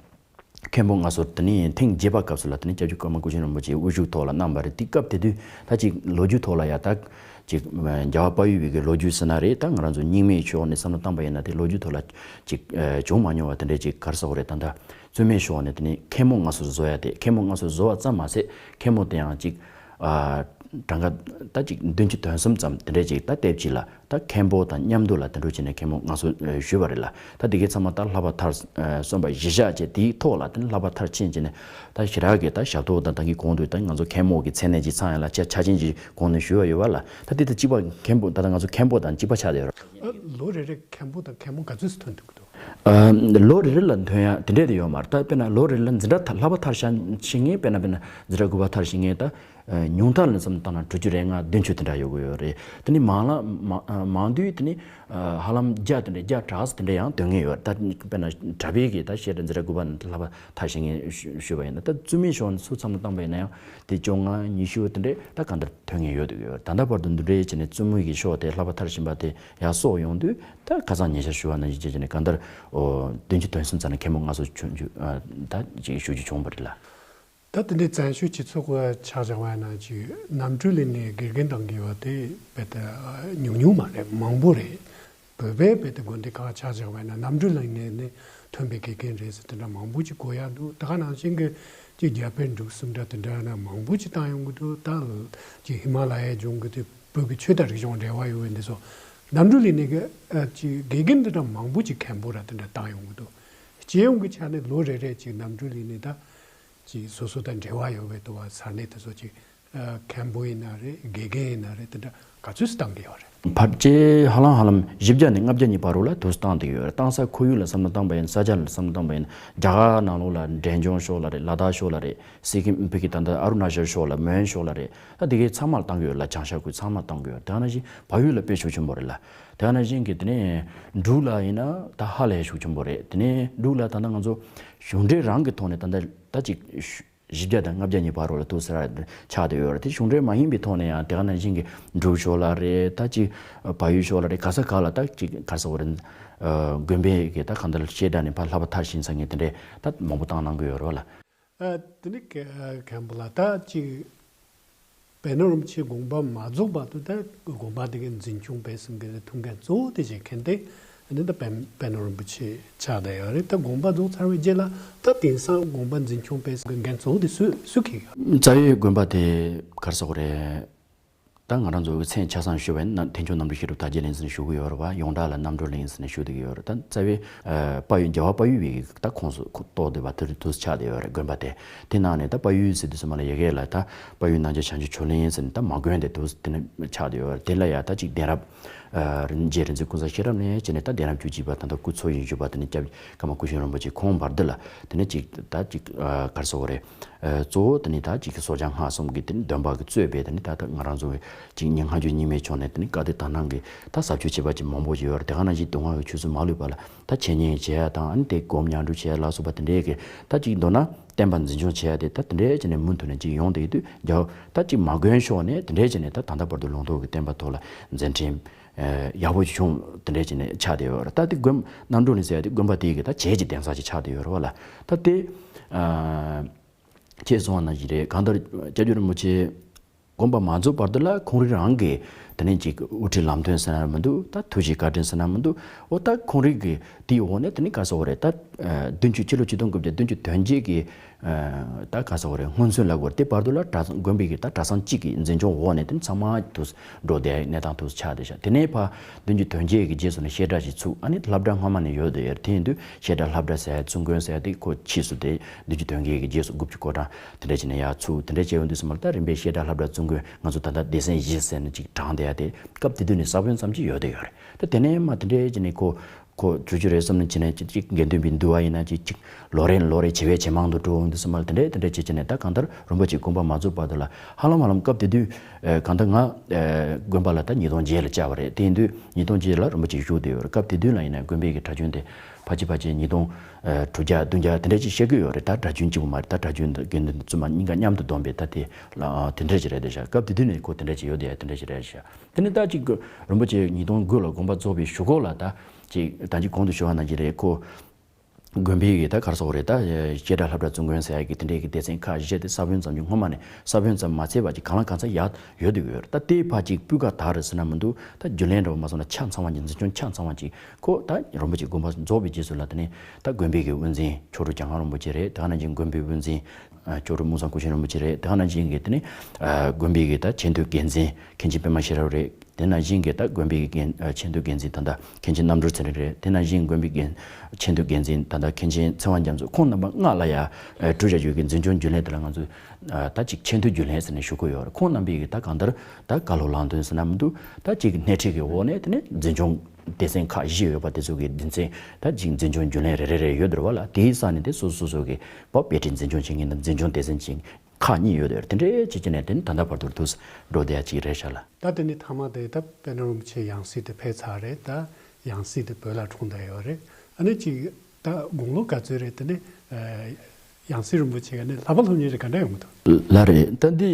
མཁན་པོ་མངའ་གསོལ་དེ་ནས་ཐེངས་བརྒྱད་པ་སྐབས་སུ་ལ་དེ་ནས་སྐྱབས་རྗེ་ཀརྨ་སྐུ་ཆེན་རིན་པོ་ཆེ་དབུ་བཞུགས་ཐོག་ལ་གནང་བ་རེད། དེ་སྐབས་དེ་དུས་ད་ཅིག་ལོ་རྒྱུས་ཐོག་ལ་ཡ་ད་ཅིག་རྒྱལ་བ་དཔལ་ཡུལ་བའི་གི་ལོ་རྒྱུས་ཟེར་ན་རེད། ད་ང་རང་ཚོ་རྙིང་མའི་ཕྱོགས་ནས་བསམ་བློ་བཏང་པ་ཡིན་ན་དེ་ལོ་རྒྱུས་ཐོག་ལ་ཅིག་ཨ་བྱུང་མ་མྱོང་བ་དེ་འདྲའི་ཅིག་ག་རེ་ཟེར་དགོས་རེད། ད་ལྟ་བཙུན་མའི་ཕྱོགས་ནས་དེ་ནས་མཁན་པོ་མངའ་གསོལ་བཟོ་ཡ་དེ། མཁན་པོ་མངའ་གསོལ་བཟོ་བ་ཙམ་མ་ཟད་མཁན་པོ་དེ་ཡང་ཅིག་ཨ་གྲངས་ཀ་ད་ཅིག་བདུན་ཅུ་དོན་གསུམ་ཙམ་དེ་འདྲའི་ཅིག་ད་དེབ་ཅིག་ལ་ད་མཁན་པོ་དང་མཉམ་དུ་ལ་དེ་འདྲ་བྱས་ནས་མཁན་པོ་མངའ་གསོལ་ཨ་ཞུས་པ་རེད་ལ། ད་དེ་གའི་ཚང་མ་ད་བསླབ་པ་མཐར་ཨ་སོན་པ་གཞི་བཞག་བྱས་དེའི་ཐོག་ལ་དེ་ནས་བསླབ་པ་མཐར་ཕྱིན་བྱས་ནས་ད་ཞེ་དྲག་གི་ད་ཞབས་ཏོག་དང་ད་གིན་གོང་དུ་ད་ང་ཚོ་མཁན་པོ་གི་མཚན་གནས་ཅིག་ཚང་ཡ་ལ་ཆ་ཆ་ཆེན་ཅིག་གོང་ནས་ཞུས་པ་ཡོད་པ་ལ། ད་དེ་ད་གཅིག་པ་མཁན་པོ་ད་ལྟ་ང་ཚོ་མཁན་པོ་དང་གཅིག་པ་ཆགས་བསྡད་ཡོད་རེད། ཨ་ལོ་རེ་རེ་མཁན་པོ་དང་མཁན་པོ་ག་ཚོད་ཙམ་ཐོན་ཐུབ་ཀྱི་འདུག། ཨ་ལོ་རེ་རེ་ལ་ཐོན་ཡ་དེ་འདྲས་དེ་ཡོད་མ་རེད། ད་དཔེར་ན་ལོ་རེ་རེ་ལ་འཛིན་གྲྭ་ཐ་བསླབ་པ་མཐར་ཕྱིན་ཕྱིན་མཁན་དཔེར་ན་དཔེར་ན་འཛིན་གྲྭ་དགུ་པ་མཐར་ཕྱིན་མཁན་ད་ཉུང་མཐར་ལ་བསམ་བཏང་ན་དྲུག་ཅུ་རེ་ལྔ་བདུན་ཅུ་དེ་འདྲ་ཡོད་གི་ཡོད་རེད། དེ་ནི་མང་ལ་མང་མང་དུས་དེ་ནི་ཧ་ལམ་བརྒྱ་དེ་འདྲ་བརྒྱ་དྲག་ཙམ་དེ་འདྲ་ཡང་ཐོན་མཁན་ཡོད་རེད། ད་དཔེར་ན་གྲྭ་པའི་གི་ད་བཤད་གྲྭ་འཛིན་གྲྭ་དགུ་པ་ནས་བསླབ་པ་མཐར་ཕྱིན་མཁན་ཞུ་ཞུས་པ་ཡིན་ན་ད་བཙུན་མའི་ཕྱོགས་ནས་ཚུར་བསམ་བློ་བཏང་པ་ཡིན་ན་ཡང་དེ་བཅོ་ལྔ་ཉི་ཤུ་དེ་འདྲས་ད་གང་ལྟར་ཐོན་མཁན་ཡོད་འདུག་ཡོད། ད་ལྟ་བར་དུ་འདི་འདྲའི་བྱས་ནས་བཙུན་མོའི་གི་ཕྱོགས་དེ་བསླབ་པ་མཐར་ཕྱིན་པ་དེ་ཡར་གསོག་ཡོང་དུས་ད་ཁ་སང་ཉེ་ཆར་ཞུ་བ་ནང་བཞིན་བྱས་ནས་གང་ལྟར་ཨོ་བདུན་ཅུ་དོན་གསུམ་ཙམ་ནས་མཁན་པོ་མངའ་གསོལ་བྱུང་རྒྱུ་ཨ་ད་ཅིག་ཞུ་རྒྱུ་བྱུང་བ་རེད་ལ། ད་དེ་འདྲའི་བཙན་བྱོལ་སྤྱི་ཚོགས་ཀྱི་ཆ་བཞག་པ་ཡིན་ན་ཅིག་རྣམ་གྲོལ་གླིང་ནས་དགེ་རྒན་དང་དགེ་བ་དེ་རྦད་དེ་ཉུང་ཉུང་མ་རེད། མང་པོ་རེད། བོད་པའི་བོད་དེ་དགོན་སྡེ་ཁག་ཆ་བཞག་པ་ཡིན་ན་རྣམ་གྲོལ་གླིང་ནས་ནི་ཐོན་པའི་དགེ་རྒན་རེད་ཟེར་དེ་འདྲ་མང་པོ་ཅིག་གོ་ཡ་འདུག། ད་ག་ནང་བཞིན་གྱི་ཅིག་རྒྱ་བལ་འབྲུག་གསུམ་འདྲ་དེ་འདྲ་ན་མང་པོ་ཅིག་བཏང་ཡོང་གི་འདུག། ད་ཅིག་ཧི་མ་ལ་ཡའི་ལྗོངས་ཀྱི་དེ་བོད་ཀྱི་ཆོས་དང་རིག་གཞུང་འབྲེལ་བ་ཡོད་པའི་འདི་ཚོ་རྣམ་གྲོལ་གླིང་ནས་གི་ཅིག་དགེ་རྒན་འདི་འདྲ་མང་པོ་ཅིག་མཁན་པོ་ར་དེ་འདྲ་བཏང་ཡོང་གི་འདུག། སྤྱི་ཡོངས་ཀྱི་ཆ་ནས་ལོ་རེ་རེ་ཅིག་རྣམ་གྲོལ་གླིང་ནས་ད་ཅིག་སོ་སོ་དང་འབྲེལ་བ་ཡོད་པའི་དུ་བ་ས་གནས་དེ་ཚོ་ཅིག་མཁན་པོ་ཡིན་ན་རེད། དགེ་རྒན་ཡིན་ན་རེད། དེ་འདྲ་ག་ཚོད་བཏང་གི་ཡོད་རེད། ཕལ་ཆེར་ཧ་ལམ་ཧ་ལམ་བཞི་བརྒྱ་ནས་ལྔ་བརྒྱ་གཉིས་བར་རོ་ལ་དུས་བཏང་བསྡད་ཡོད་རེད། བཏང་ས་ཁོར་ཡུག་ལ་བསམ་བློ་བཏང་པ་ཡིན། ས་ཆ་ལ་བསམ་བློ་བཏང་པ་ཡིན། རྒྱ་གར་ནང་ལོགས་ལ་འབྲས་ལྗོངས་ཕྱོགས་ལ་རེད། ལ་དྭགས་ཕྱོགས་ལ་རེད། སི་ཀིམ་བོད་ཀྱི་ད་ལྟ་ཨ་རུ་ན་ཅལ་ཕྱོགས་ལ། མོན་ཕྱོགས་ལ་རེད། ད་དེ་གའི་ཚང་མ་ལ་བཏང་གི་ཡོད་ལ། བྱང་ཤར་ཁུལ་ཚང་མ་ལ་བཏང་གི་ཡོད། དེ་ག་ནང་བཞིན་བལ་ཡུལ་ལ་དཔེ་ཤུགས་ཆེན་པོ་རེད་ལ། དེ་ག་ནང་བཞིན་གྱི་དེ་ནས་འབྲུག་ལ་ཡིན་ན་ད་ཧ་ལས་ཤུགས་ཆེན་པོ་རེད། དེ་ནས་འབྲུག་ལ་ད་ལྟ་ང་ཚོ་གཞུང་འབྲེལ་རང་གི་ཐོག་ནས་ད་ལྟ་ད་ཅིག་བཞི་བརྒྱ་དང་ལྔ་བརྒྱ་གཉིས་བར་རོ་ལ་དུ་སེ་ར་ཆགས་བསྡད་ཡོད་རེད། དེ་གཞུང་འབྲེལ་མ་ཡིན་པའི་ཐོག་ནས་ཡང་དེ་ག་ནང་བཞིན་གྱི་འབྲུག་ཕྱོགས་ལ་རེད། ད་ཅིག་བལ་ཡུལ་ཕྱོགས་ལ་རེད། ག་ས་ག་ལ་ད་ཅིག་ག་ས་འོ་རེད། དགོན་པའི་གི་ད་གང་ལྟར་བཤད་གྲྭ་ནས་ཕར་བསླབ་པ་མཐར་ཕྱིན་ས་ངས་དེ་འདྲས་ད་མང་པོ་བཏང་གནང་གི་ཡོད་རེད་བ་ལ། ཨ། དེ་ནི་མཁན་པོ་ལགས། ད་ཅིག་དཔལ་ནོར་རིན་པོ་ཆེ་དགོངས་པ་མ་རྫོགས་བར་དུ་ད་དགོན་པ་དེ་གའི་འཛིན་སྐྱོང་སྤེལ་གསུམ་གྱི་ཐུགས་འགན་གཙོ་བོ་དེ་བཞེས་མཁན་དེ་ཨ་ནི་ད་དཔལ་དཔལ་ནོར་རིན་པོ་ཆེ་ཆགས་བསྡད་ཡོད་རེད། ད་དགོངས་པ་རྫོགས་ཚར་བའི་རྗེས་ལ་ད་དེང་སང་དགོངས་པ་འཛིན་སྐྱོང་སྤེལ་གསུམ་གྱི་འགན་གཙོ་བོ་དེ་སུས་སུས་འཁྱེར་ཡོད། རྩ་བའི་དགོན་པ་དེ་ག་རེ་ཟེར་དགོས་རེད། ད་ང་རང་ཚོ་གི་མཚན་ཆ་ཚང་ཞུ་བ་ཡིན་ན་མཁན་ཆེན་རྣམ་གྲོལ་ཤེས་རབ་དར་རྒྱས་གླིང་ཟེར་ནས་ཞུ་གི་ཡོད་རེད་བ། ཡོངས་གྲགས་ལ་རྣམ་གྲོལ་གླིང་ཟེར་ནས་ཞུ་བསྡད་ཀྱི་ཡོད་རེད། ད་རྩ་བའི་ཨ་དཔལ་ཡུལ་རྒྱལ་བ་དཔལ་ཡུལ་བའི་ད་ཁོངས་སུ་གཏོགས་བསྡད་པ་དེ་དུས་ཆགས་བསྡད་ཡོད་རེད། དགོན་པ་དེ། དེ་ནང་ནས་ད་དཔལ་ཡུལ་ཟེར་དུས་ཙམ་པ་ལ་ཡ་གི་ལ་ད་དཔལ་ཡུལ་རྣམ་རྒྱལ་བྱང་ཆུབ་ཆོས་གླིང་ཟེར་ནས་ད་མ་དགོན་དེ་དུས་དེ་ནས་ཆགས་བསྡད་ཡོད་རེད། དེ་ལ་ཡ་ད་ཅིག་གདན་རབས་ཨ་རིན་རྗེ་རིག་འཛིན་ཀུན་བཟང་ཤེས་རབ་ནས་བྱས་ནས་ད་གདན་རབས་བཅུ་གཅིག་པ་ད་ལྟ་སྐུ་འཚོ་བཞིན་བཞུགས་པ་དེ་ནས་སྐྱབས་ཀརྨ་སྐུ་ཞབས་རིན་པོ་ཆེ་ཁོང་བར་དུ་ལ་དེ་ནས་ཅིག་ད་ཅིག་ཨ་ག་རེ་ཟེར་དགོས་རེད། ཨ་གཙོ་བོ་དེ་ནི་ད་ཅིག་གི་སོར་བྱང་སྔགས་གསུམ་གྱི་དེ་ནི་འདོན་པ་གི་གཙོས་པའི་དེ་ནི་ད་ལྟ་ང་རང་ཚོ་གི་ཅིག་སྔགས་རྒྱུད་རྙིང་མའི་ཕྱོགས་ནས་དེ་ནི་བཀའ་སྡེ་དག་སྣང་གི་ད་ཟབ་ཆོས་བྱེད་པ་ཅིག་མང་པོ་ཞིག་ཡོད་རེད། དེ་ག་ནང་བཞིན་སྡུག་བསྔལ་གྱི་ཆོས་ཚུལ་མ་ལུས་པ་ལ་ད་འཆད་ཉན་བྱེད་ཡ་དང་། ཨ་ནི་དེ་སྒོམ་ཉམས་སྒྲུབ་བྱེད་ཡ་ལ་སོགས་པ་དེ་འདྲའི་གི་ད་ཅིག་མདོར་ན་བསྟན་པ་འཛིན་སྐྱོང་བྱེད་ཡ་དེ་ད་དེ་འདྲའི་བྱས་ནས་མུ་མཐུད་ནས་ཅིག་ཡོང་བསྡད་ཡོད་དུས། རྒྱ་ད་ཅིག་མ་དགོན་ཕྱོགས་ནས་དེ་འདྲའི་བྱས་ནས་ད་ད་ལྟ་བར་དུ་ལུང་རྟོགས་ཀྱི་བསྟན་པ་ཐོག་ལ་མཛད་འཕྲིན་ཨ་ཡག་པོ་ཅིག་བྱུང་། དེ་འདྲའི་བྱས་ནས་ཆགས་བསྡད་ཡོད་རེད། ད་དེ་དགོན་རྣམ་གྲོལ་གླིང་ཟེར་ཡ་དེ་དགོན་པ་དེའི་གི་ད་བྱས་ཀྱི་གདན་ས་ཅིག་ཆགས་བསྡད་ཡོད་རེད་བ་ལ། ད་དེ་ཨ། ཅེས་གསུངས་པ་ནང་བཞིན་རེད། གང་ལྟར་སྐྱབས་རྗེ་རིན་པོ་ཆེ་དགོངས་པ་མ་རྫོགས་བར་དུ་ལ་ཁོང་རང་རང་གི་དེ་ནས་ཅིག་དབུ་ཁྲིད་ལམ་སྟོན་ཟེར་ན་མི་འདུག། ད་ཐུགས་བཞེད་བཀའ་དྲིན་ཟེར་ན་མི་འདུག། འོ་ད་ཁོང་རང་གི་དེའི་འོག་ནས་དེ་ནས་ག་རེ་ཟེར་དགོས་རེད། ད་བདུན་ཅུ་ཕྱི་ལོ་ཆིག་སྟོང་དགུ་བརྒྱ་བདུན་ཅུ་དོན་བརྒྱད་ཀྱི་ད་ག་རེ་ཟེར་དགོས་རེད། སྔོན་ཚུད་ལབ་དགོས་རེད། དེ་བར་དུ་ལ་གྲྭ་ཚང་དགོན་པའི་གི་ད་གྲྭ་ཚང་གཅིག་གི་འཛིན་སྐྱོང་འོག་ནས་དེ་ནས་ཚང་མ་དུ་འགྲོ་བསྡད་གནས་སྟངས་དུ་ཆགས་བསྡད་ཤག། དེ་ནས་ཕར་བདུན་ཅུ་དོན་བརྒྱད་ཀྱི་རྗེས་སུ་ནི་བཤད་གྲྭ་ཞིག་ཚུགས། ཨ་ནི་སློབ་གྲྭ་སྔོན་མ་ནས་ཡོད་དེ་ཡོད་རེད། དེ་ཡིན་དུས་བཤད་གྲྭ་སློབ་གྲྭ་ཟེར་ཡ་བཙུན་དགོན་ཟེར་ཡ་དེ་ཁོ་ཕྱིས་སུ་དེ་བདུན་ཅུ་དོན་བརྒྱད་ཀྱི་རྗེས་སུ་དགུ་བཅུ་གོ་གྲངས་དེ་འདྲ་བྱས་ནས་ཡར་ཚུགས། དེ་འདྲ་བྱས་ཡོང་དུས་ཙམ་པ་ལ་ད་རིམ་པས་བཤད་གྲྭ་སློབ་གྲྭ་བཙུན་དགོན་ང་ཚོ་ད་ལྟ་སྡེ་ཚན་བཞི་ཟེར་ནས་ཅིག་བགྲངས་བསྡད་ཡ་དེ་སྐབས་དེ་དུས་ནས་ས་བོན་ཙམ་ཅིག་ཡོད་དེ་ཡོད་རེད། ད་དེ་ནས་མར་དེ་འདྲ་བྱས་ནས་ཁོ་ཁོ་བཅུ་བཅུ་རེད་བསམ་ནས་བྱས་ནས་ཅིག་ཅིག་དགེ་འདུན་པའི་འདུལ་བ་ཡིན་ན་ཅིག་ཅིག་ལོ་རེ་ལོ་རེ་ཇེ་བས་ཇེ་མང་དུ་འགྲོ་འོང་དུས་ཙམ་པ་ལ་དེ་འདྲས་དེ་འདྲས་བྱེད་བྱས་ནས། ད་གང་ལྟར་རིན་པོ་ཆེ་དགོངས་པ་མ་རྫོགས་བར་དུ་ལ་ཧ་ལམ་ཧ་ལམ་སྐབས་དེ་དུས་ཨ་གང་ལྟར་ང་ཨ་དགོན་པ་ལ་ད་ཉིས་སྟོང་བརྒྱད་ལ་བཅར་བ་རེད། དེ་ཡིན་དུས་ཉིས་སྟོང་བརྒྱད་ལ་རིན་པོ་ཆེ་བཞུགས་བསྡད་ཡོད་རེད། སྐབས་དེ་དུས་ལ་ཡིན་ན་དགོན་པའི་གི་གྲྭ་རྒྱུན་དེ་ཕལ་ཆེར་ཕལ་ཆེར་ཉིས་སྟོང་ཨ་དྲུག་བརྒྱ་བདུན་བརྒྱ་དེ་འདྲས་ཅིག་བཤད་ཀྱི་ཡོད་རེད། ད་གྲྭ་རྒྱུན་གཅིག་པུ་མ་རེད། ད་གྲྭ་རྒྱུན་དང་དགེ་འདུན་དང་བཙུན་མ་གཉིས་ཀ་མཉམ་དུ་བསྡོམས་པས་ད་དེ་ལ་དེ་འདྲས་ཅིག་རེད་བསྡད་ཤག། སྐབས་དེ་དུས་ནས་ཁོ་དེ་འདྲས་ཅིག་ཡོད་བསྡད་ཡ་དེ་འདྲས་ཅིག་རེད་ཤག། དེ་ནས་ད་ཅིག་རིན་པོ་ཆེ་ཉིས་སྟོང་དགུ་ལ་དགོངས་པ་རྫོགས་པའི་གཞུག་གུ་ལ་ད་ཅིག་ད་ཅིག་གོང་དུ་ཞུ་བ་ནང་བཞིན་རེད། ཁོ་དགོན་པའི་གི་ད་ག་རེ་ཟེར་དགོས་རེད། ད་བཤད་གྲྭ་སློབ་གྲྭ་བཙུན་དགོན་ཟེར་ཡ་གི་དེ་འདྲའི་གི་སྡེ་ཚན་ཁག་བཞི་དེ་ས་བོན་ཙམ་གྱི་སྔོན་མ་ནས་ས་བོན་ཙམ་མ་ཚད་པ་ཅིག་གང་ལ་གང་འཚམ་ཡར་ཡོད་དུ་ཡོད་རེད། ད་དེའི་བར་ཅིག་སྤུས་ཀ་དག་རེད་ཟེར་ན་མི་འདུག། ད་རྒྱུན་ལས་འདྲ་བོ་མ་སོང་ན་ཆ་ཚང་བ་ཅིག་འཛིན་སྐྱོང་ཆ་ཚང་བ་ཅིག་ཁོ་ད་རིན་པོ་ཆེ་དགོངས་པ་རྫོགས་པའི་རྗེས་སུ་ལ་དེ་ནས་ད་དགོན་པའི་གི་དབུ་འཛིན་མཆོག་སྤྲུལ་གྱ་སྔ་རིན་པོ་ཆེ་རེད། དེ་ག་ནང་བཞིན་དགོན་པའི་དབུ་འཛིན་ཨ་མཆོག་སྤྲུལ་སྨོན་བཟང་སྐུ་ཞབས་རིན་པོ་ཆེ་རེད། དེ་ག་ནང་བཞིན་གྱི་དེ་ནི་ཨ་དགོན་པའི་གི་ད་ཆེས་མཐོའི་འགན་འཛིན་མཁན་ཆེན་པད་མ་ཤེས་རབ་རེད། དེ་ནང་བཞིན་གྱི་ད་དགོན་པའི་གི་འགན་ཨ་ཆེས་མཐོའི་འགན་འཛིན་ད་ལྟ་མཁན་ཆེན་རྣམ་གྲོལ་ཚེ་རིང་རེད། དེ་ནང་བཞིན་དགོན་པའི་འགན་ཆེས་མཐོའི་འགན་འཛིན་ད་ལྟ་མཁན་ཆེན་ཚེ་དབང་རྒྱ་མཚོ། ཁོང་རྣམ་པ་ལྔ་ལ་ཡ་ཨ་གྲུབ་ཆ་ཡོད་ཀྱི་འཛིན་སྐྱོང་རྒྱུན་ལས་དེ་ལ་ང་ཚོས་ཨ་ད་ཅིག་ཆེས་མཐོའི་རྒྱུན་ལས་ཟེར་ནས་ཞུ་གི་ཡོད་རེད། ཁོང་རྣམ་པའི་གི་ད་གང་ལྟར་ད་བཀའ་སློབ་ལམ་སྟོན་ཟེར་ན་མི་འདུག། ད་ཅིག་སྣེ་ཁྲིད་ཀྱི་འོག་ནས་དེ་ནི་འཛིན་སྐྱོང་སྡེ་ཚན་ཁག་བཞི་ཡོད་པ་དེ་ཚོ་གི་སྡེ་ཚན་ད་ཅིག་འཛིན་སྐྱོང་རྒྱུན་ལས་རེ་རེ་རེ་ཡོད་འདུག་བ་ལ། དེའི་ས་ནས་དེ་སོ་སོ་སོ་སོ་གི་བ་དཔེ་ཁྲིད་འཛིན་སྐྱོང་བྱེད་མཁན་དང་འཛིན་སྐྱོང་སྡེ་ཚན་ཅིག་ཁག་གཉིས་ཡོད་དེ། དེ་འདྲའི་བྱེད་ཀྱི་ནས་དེ་ནི་ད་ལྟ་བར་དུ་དུ་འགྲོ་བསྡད་ཡ་ཅིག་རེད་ཤག་ལ། ད་དེ་ནི་མཐའ་མ་དེ་ད་དཔལ་ནོར་རིན་པོ་ཆེ་ཡང་སྲིད་དེ་ཕེབས་ཚར་རེད། ད་ཡང་སྲིད་དེ་བོད་ལ་འཁྲུངས་བསྡད་ཡོད་རེད། ཨ་ནི་ཅིག་ད་དགུང་ལོ་ག་ཚོད་རེད། དེ་ནི་ཡང་སྲིད་རིན་པོ་ཆེ་ག་ནི་བསླབ་པ་སློབ་གཉེར་རེ་ག་འདྲ་ཡོང་གི་འདུག། ལགས་རེད། ད་འདི་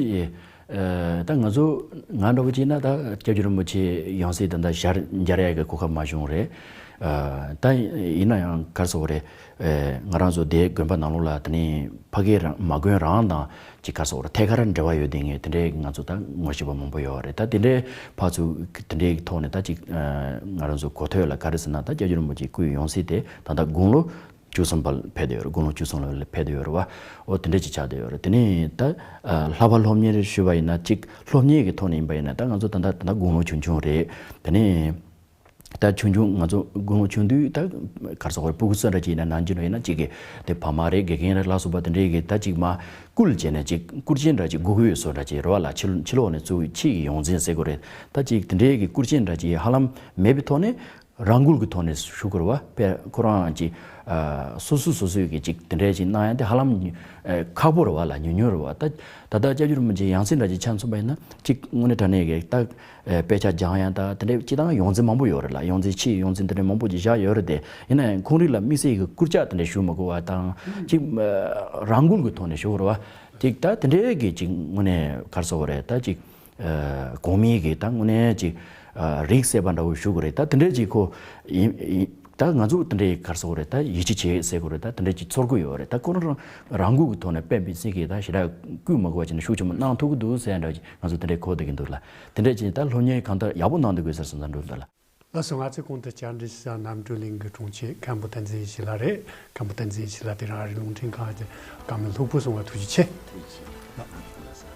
ཨ་ད་ང་ཚོ་ང་འདྲ་བོ་བྱས་ན་ད་སྐྱབས་རྗེ་རིན་པོ་ཆེ་ཡང་སྲིད་ད་ལྟ་ཞལ་མཇལ་ཡ་གི་གོ་སྐབས་མ་བྱུང་རེད། ཨ་ད་ཡིན་ན་ཡང་ག་རེ་ཟེར་དགོས་རེད། ཨ་ང་རང་ཚོ་དེ་དགོན་པ་ནང་ལོགས་ལ་དེ་ནི་ཕ་གི་རང་མ་དགོན་རང་དང་ཅིག་ག་རེ་ཟེར་དགོས་རེད། ཐད་ཀར་འབྲེལ་བ་ཡོད་དེ་ངས་དེ་འདྲའི་ང་ཚོ་ད་ངོ་ཤེས་པ་མང་པོ་ཡོད་རེད། ད་དེ་འདྲའི་ཕར་ཚུར་དེ་འདྲའི་ཐོག་ནས་ད་ཅིག་ཨ་ང་རང་ཚོ་གོ་ཐོས་ལ་ག་རེ་ཟེར་ན། ད་སྐྱབས་རྗེ་རིན་པོ་ཆེ་སྐུའི་ཡང་སྲིད་དེ་ད་ལྟ་དགུང་ལོ་བཅུ་གསུམ་པ་ཕེབས་བསྡད་ཡོད་རེད། དགུང་ལོ་བཅུ་གསུམ་ལ་ཕེབས་བསྡད་ཡོད་རེད་བ། འོ་དེ་འདྲ་ཅིག་ཆགས་བསྡད་ཡོད་རེད། དེ་ནས་ད་ཨ་བསླབ་པ་སློབ་གཉེར་ཞུས་པ་ཡིན་ན་ཅིག་སློབ་གཉེར་གྱི་ཐོག་ནས་ཡིན་པ་ཡིན་ན་ད་ང་ཚོ་ད་ལྟ་ད་ལྟ་དགུང་ལོ་ཆུང་ཆུང་རེད། དེ་ནས་ ད་ཆུང་ཆུང་ང་ཚོ་དགུང་ལོ་ཆུང་དུས་ད་ག་རེ་ཟེར་དགོས་རེད། ཕྲུ་གུ་ཚོ་འདྲ་ཅིག་ཡིན་ན་ནང་ཆེན་ཡིན་ན་ཅིག་གི་དེ་ཕ་མ་རེད། དགེ་རྒན་རེད་ལ་སོགས་པ་དེ་འདྲས་ཀྱིས་ད་ཅིག་མར་སྐུལ་བྱས་ནས་ཅིག་སྐུལ་ཆེན་འདྲ་ཅིག་དགོས་ཀྱི་ཡོད་བཟོ་འདྲ་ཅིག་རེད་བ་ལ། ཕྱི་ཕྱི་ལོགས་ནས་བཙུགས། ཕྱི་ཡི་ཡོངས་འཛིན་ཟེར་དགོས་རེད། ད་ཅིག་དེ་འདྲས་ཀྱི་སྐུལ་ཆེན་འདྲ་ཅིག་ཧ་ལམ་མེད་པའི་ཐོག་ནས་རང་འགུལ་གྱི་ཐོག་ནས་ཞུགས་དགོས་རེད་བ། དཔེ་ཁོ་རང་ཅིག་ཨ་སོ་སོ་སོ་སོས་ཀྱི་ཅིག་དེ་འདྲས་ཅིག་གནང་ཡ་དེ་ཧ་ལམ་ཨ་ཁག་པོ་རེད་བ་ལ། ཉུང་ཉུང་རེད་བ། ད་ད་ལྟ་སྐྱབས་རྗེ་རིན་པོ་ཆེའི་ཡང་སྲིད་འདྲ་ཅིག་ཆ་མཚོན་པ་ཡིན་ན་ཅིག་དངོས་གནས་དྲང་གནས་ཀྱི་ད་ཨ་དཔེ་ཆ་སྦྱང་ཡ་ད་དེ་འདྲའི་སྤྱིར་བཏང་ཡོངས་འཛིན་མང་པོ་ཡོད་རེད་ལ། ཡོངས་འཛིན་ཕྱིའི་ཡོངས་འཛིན་དེ་འདྲའི་མང་པོ་ཅིག་བཞག་ཡོད་རེད་དེ། ཡིན་ན་ཡང་ཁོང་རིགས་ལ་དམིགས་བསལ་གྱི་སྐུལ་ལྕག་དེ་འདྲ་ཞུ་མི་དགོས་པ་དང་། ཅིག་ཨ་རང་འགུལ་གྱི་ཐོག་ནས་ཞུ་དགོས་རེད་བ། ཅིག་ད་དེ་འདྲའི་གི་ཅིག་དངོས་གནས་ག་རེ་ཟེར་དགོས་རེད། ད་ཅིག་ཨ་གོང་མའི་གི་ད་དངོས་གནས་ཅིག་ཨ་རིགས་སད་པ་འདྲ་བོ་ཞུ་དགོས་རེད། ད་དེ་འདྲའི་ཅིག་ཁོ་ཡིན་ཡིན། ད་ང་ཚོ་དེ་འདྲའི་ག་རེ་ཟེར་དགོས་རེད། ད་ཡིད་ཆེས་བྱེད་ཟེར་དགོས་རེད། ད་དེ་འདྲའི་ཅིག་ཚོར་གྱི་ཡོད་རེད། ད་ཁོ་རང་རང་འགུལ་གྱི་ཐོག་ནས་དཔེ་མི་སྲིད་ཀྱི་ད་ཞེ་དྲག་བསྐུལ་མ་དགོས་པ་བྱས་ནས་ཤུགས་ཆེན་པོ་གནང་ཐུབ་ཀྱི་འདུག་ཟེར་འདྲ་ཅིག་ང་ཚོ་དེ་འདྲའི་གོ་བསྡད་ཀྱི་འདུག་ལ། དེ་འདྲ་བྱས་ད་སློབ་གཉེར་གང་ལྟར་ཡག་པོ་གནང་འདུག་གི་ཟེར་བསམ་ས་འགྲོ་འདུག་ལ། ལགས་སོ། ང་ཚོས་གོང་དུ་བཅར་འདྲི་ཞུ་ས་རྣམ་གྲོལ་གླིང་གི་དྲུང་ཆེ་མཁན་པོ་བསྟན་འཛིན་ཡེ་ཤེས་ལགས་རེད། མཁན་པོ་བསྟན་འཛིན་ཡེ་ཤེས་ལགས་དེ་རིང་ཨ་རིའི་རླུང་འཕྲིན་ཁང་གི་བཀའ་མོལ་ལྷུག་པོ་གསུང་བར་ཐུགས་རྗེ་ཆེ། ཐུགས་རྗེ་ཆེ། ལགས།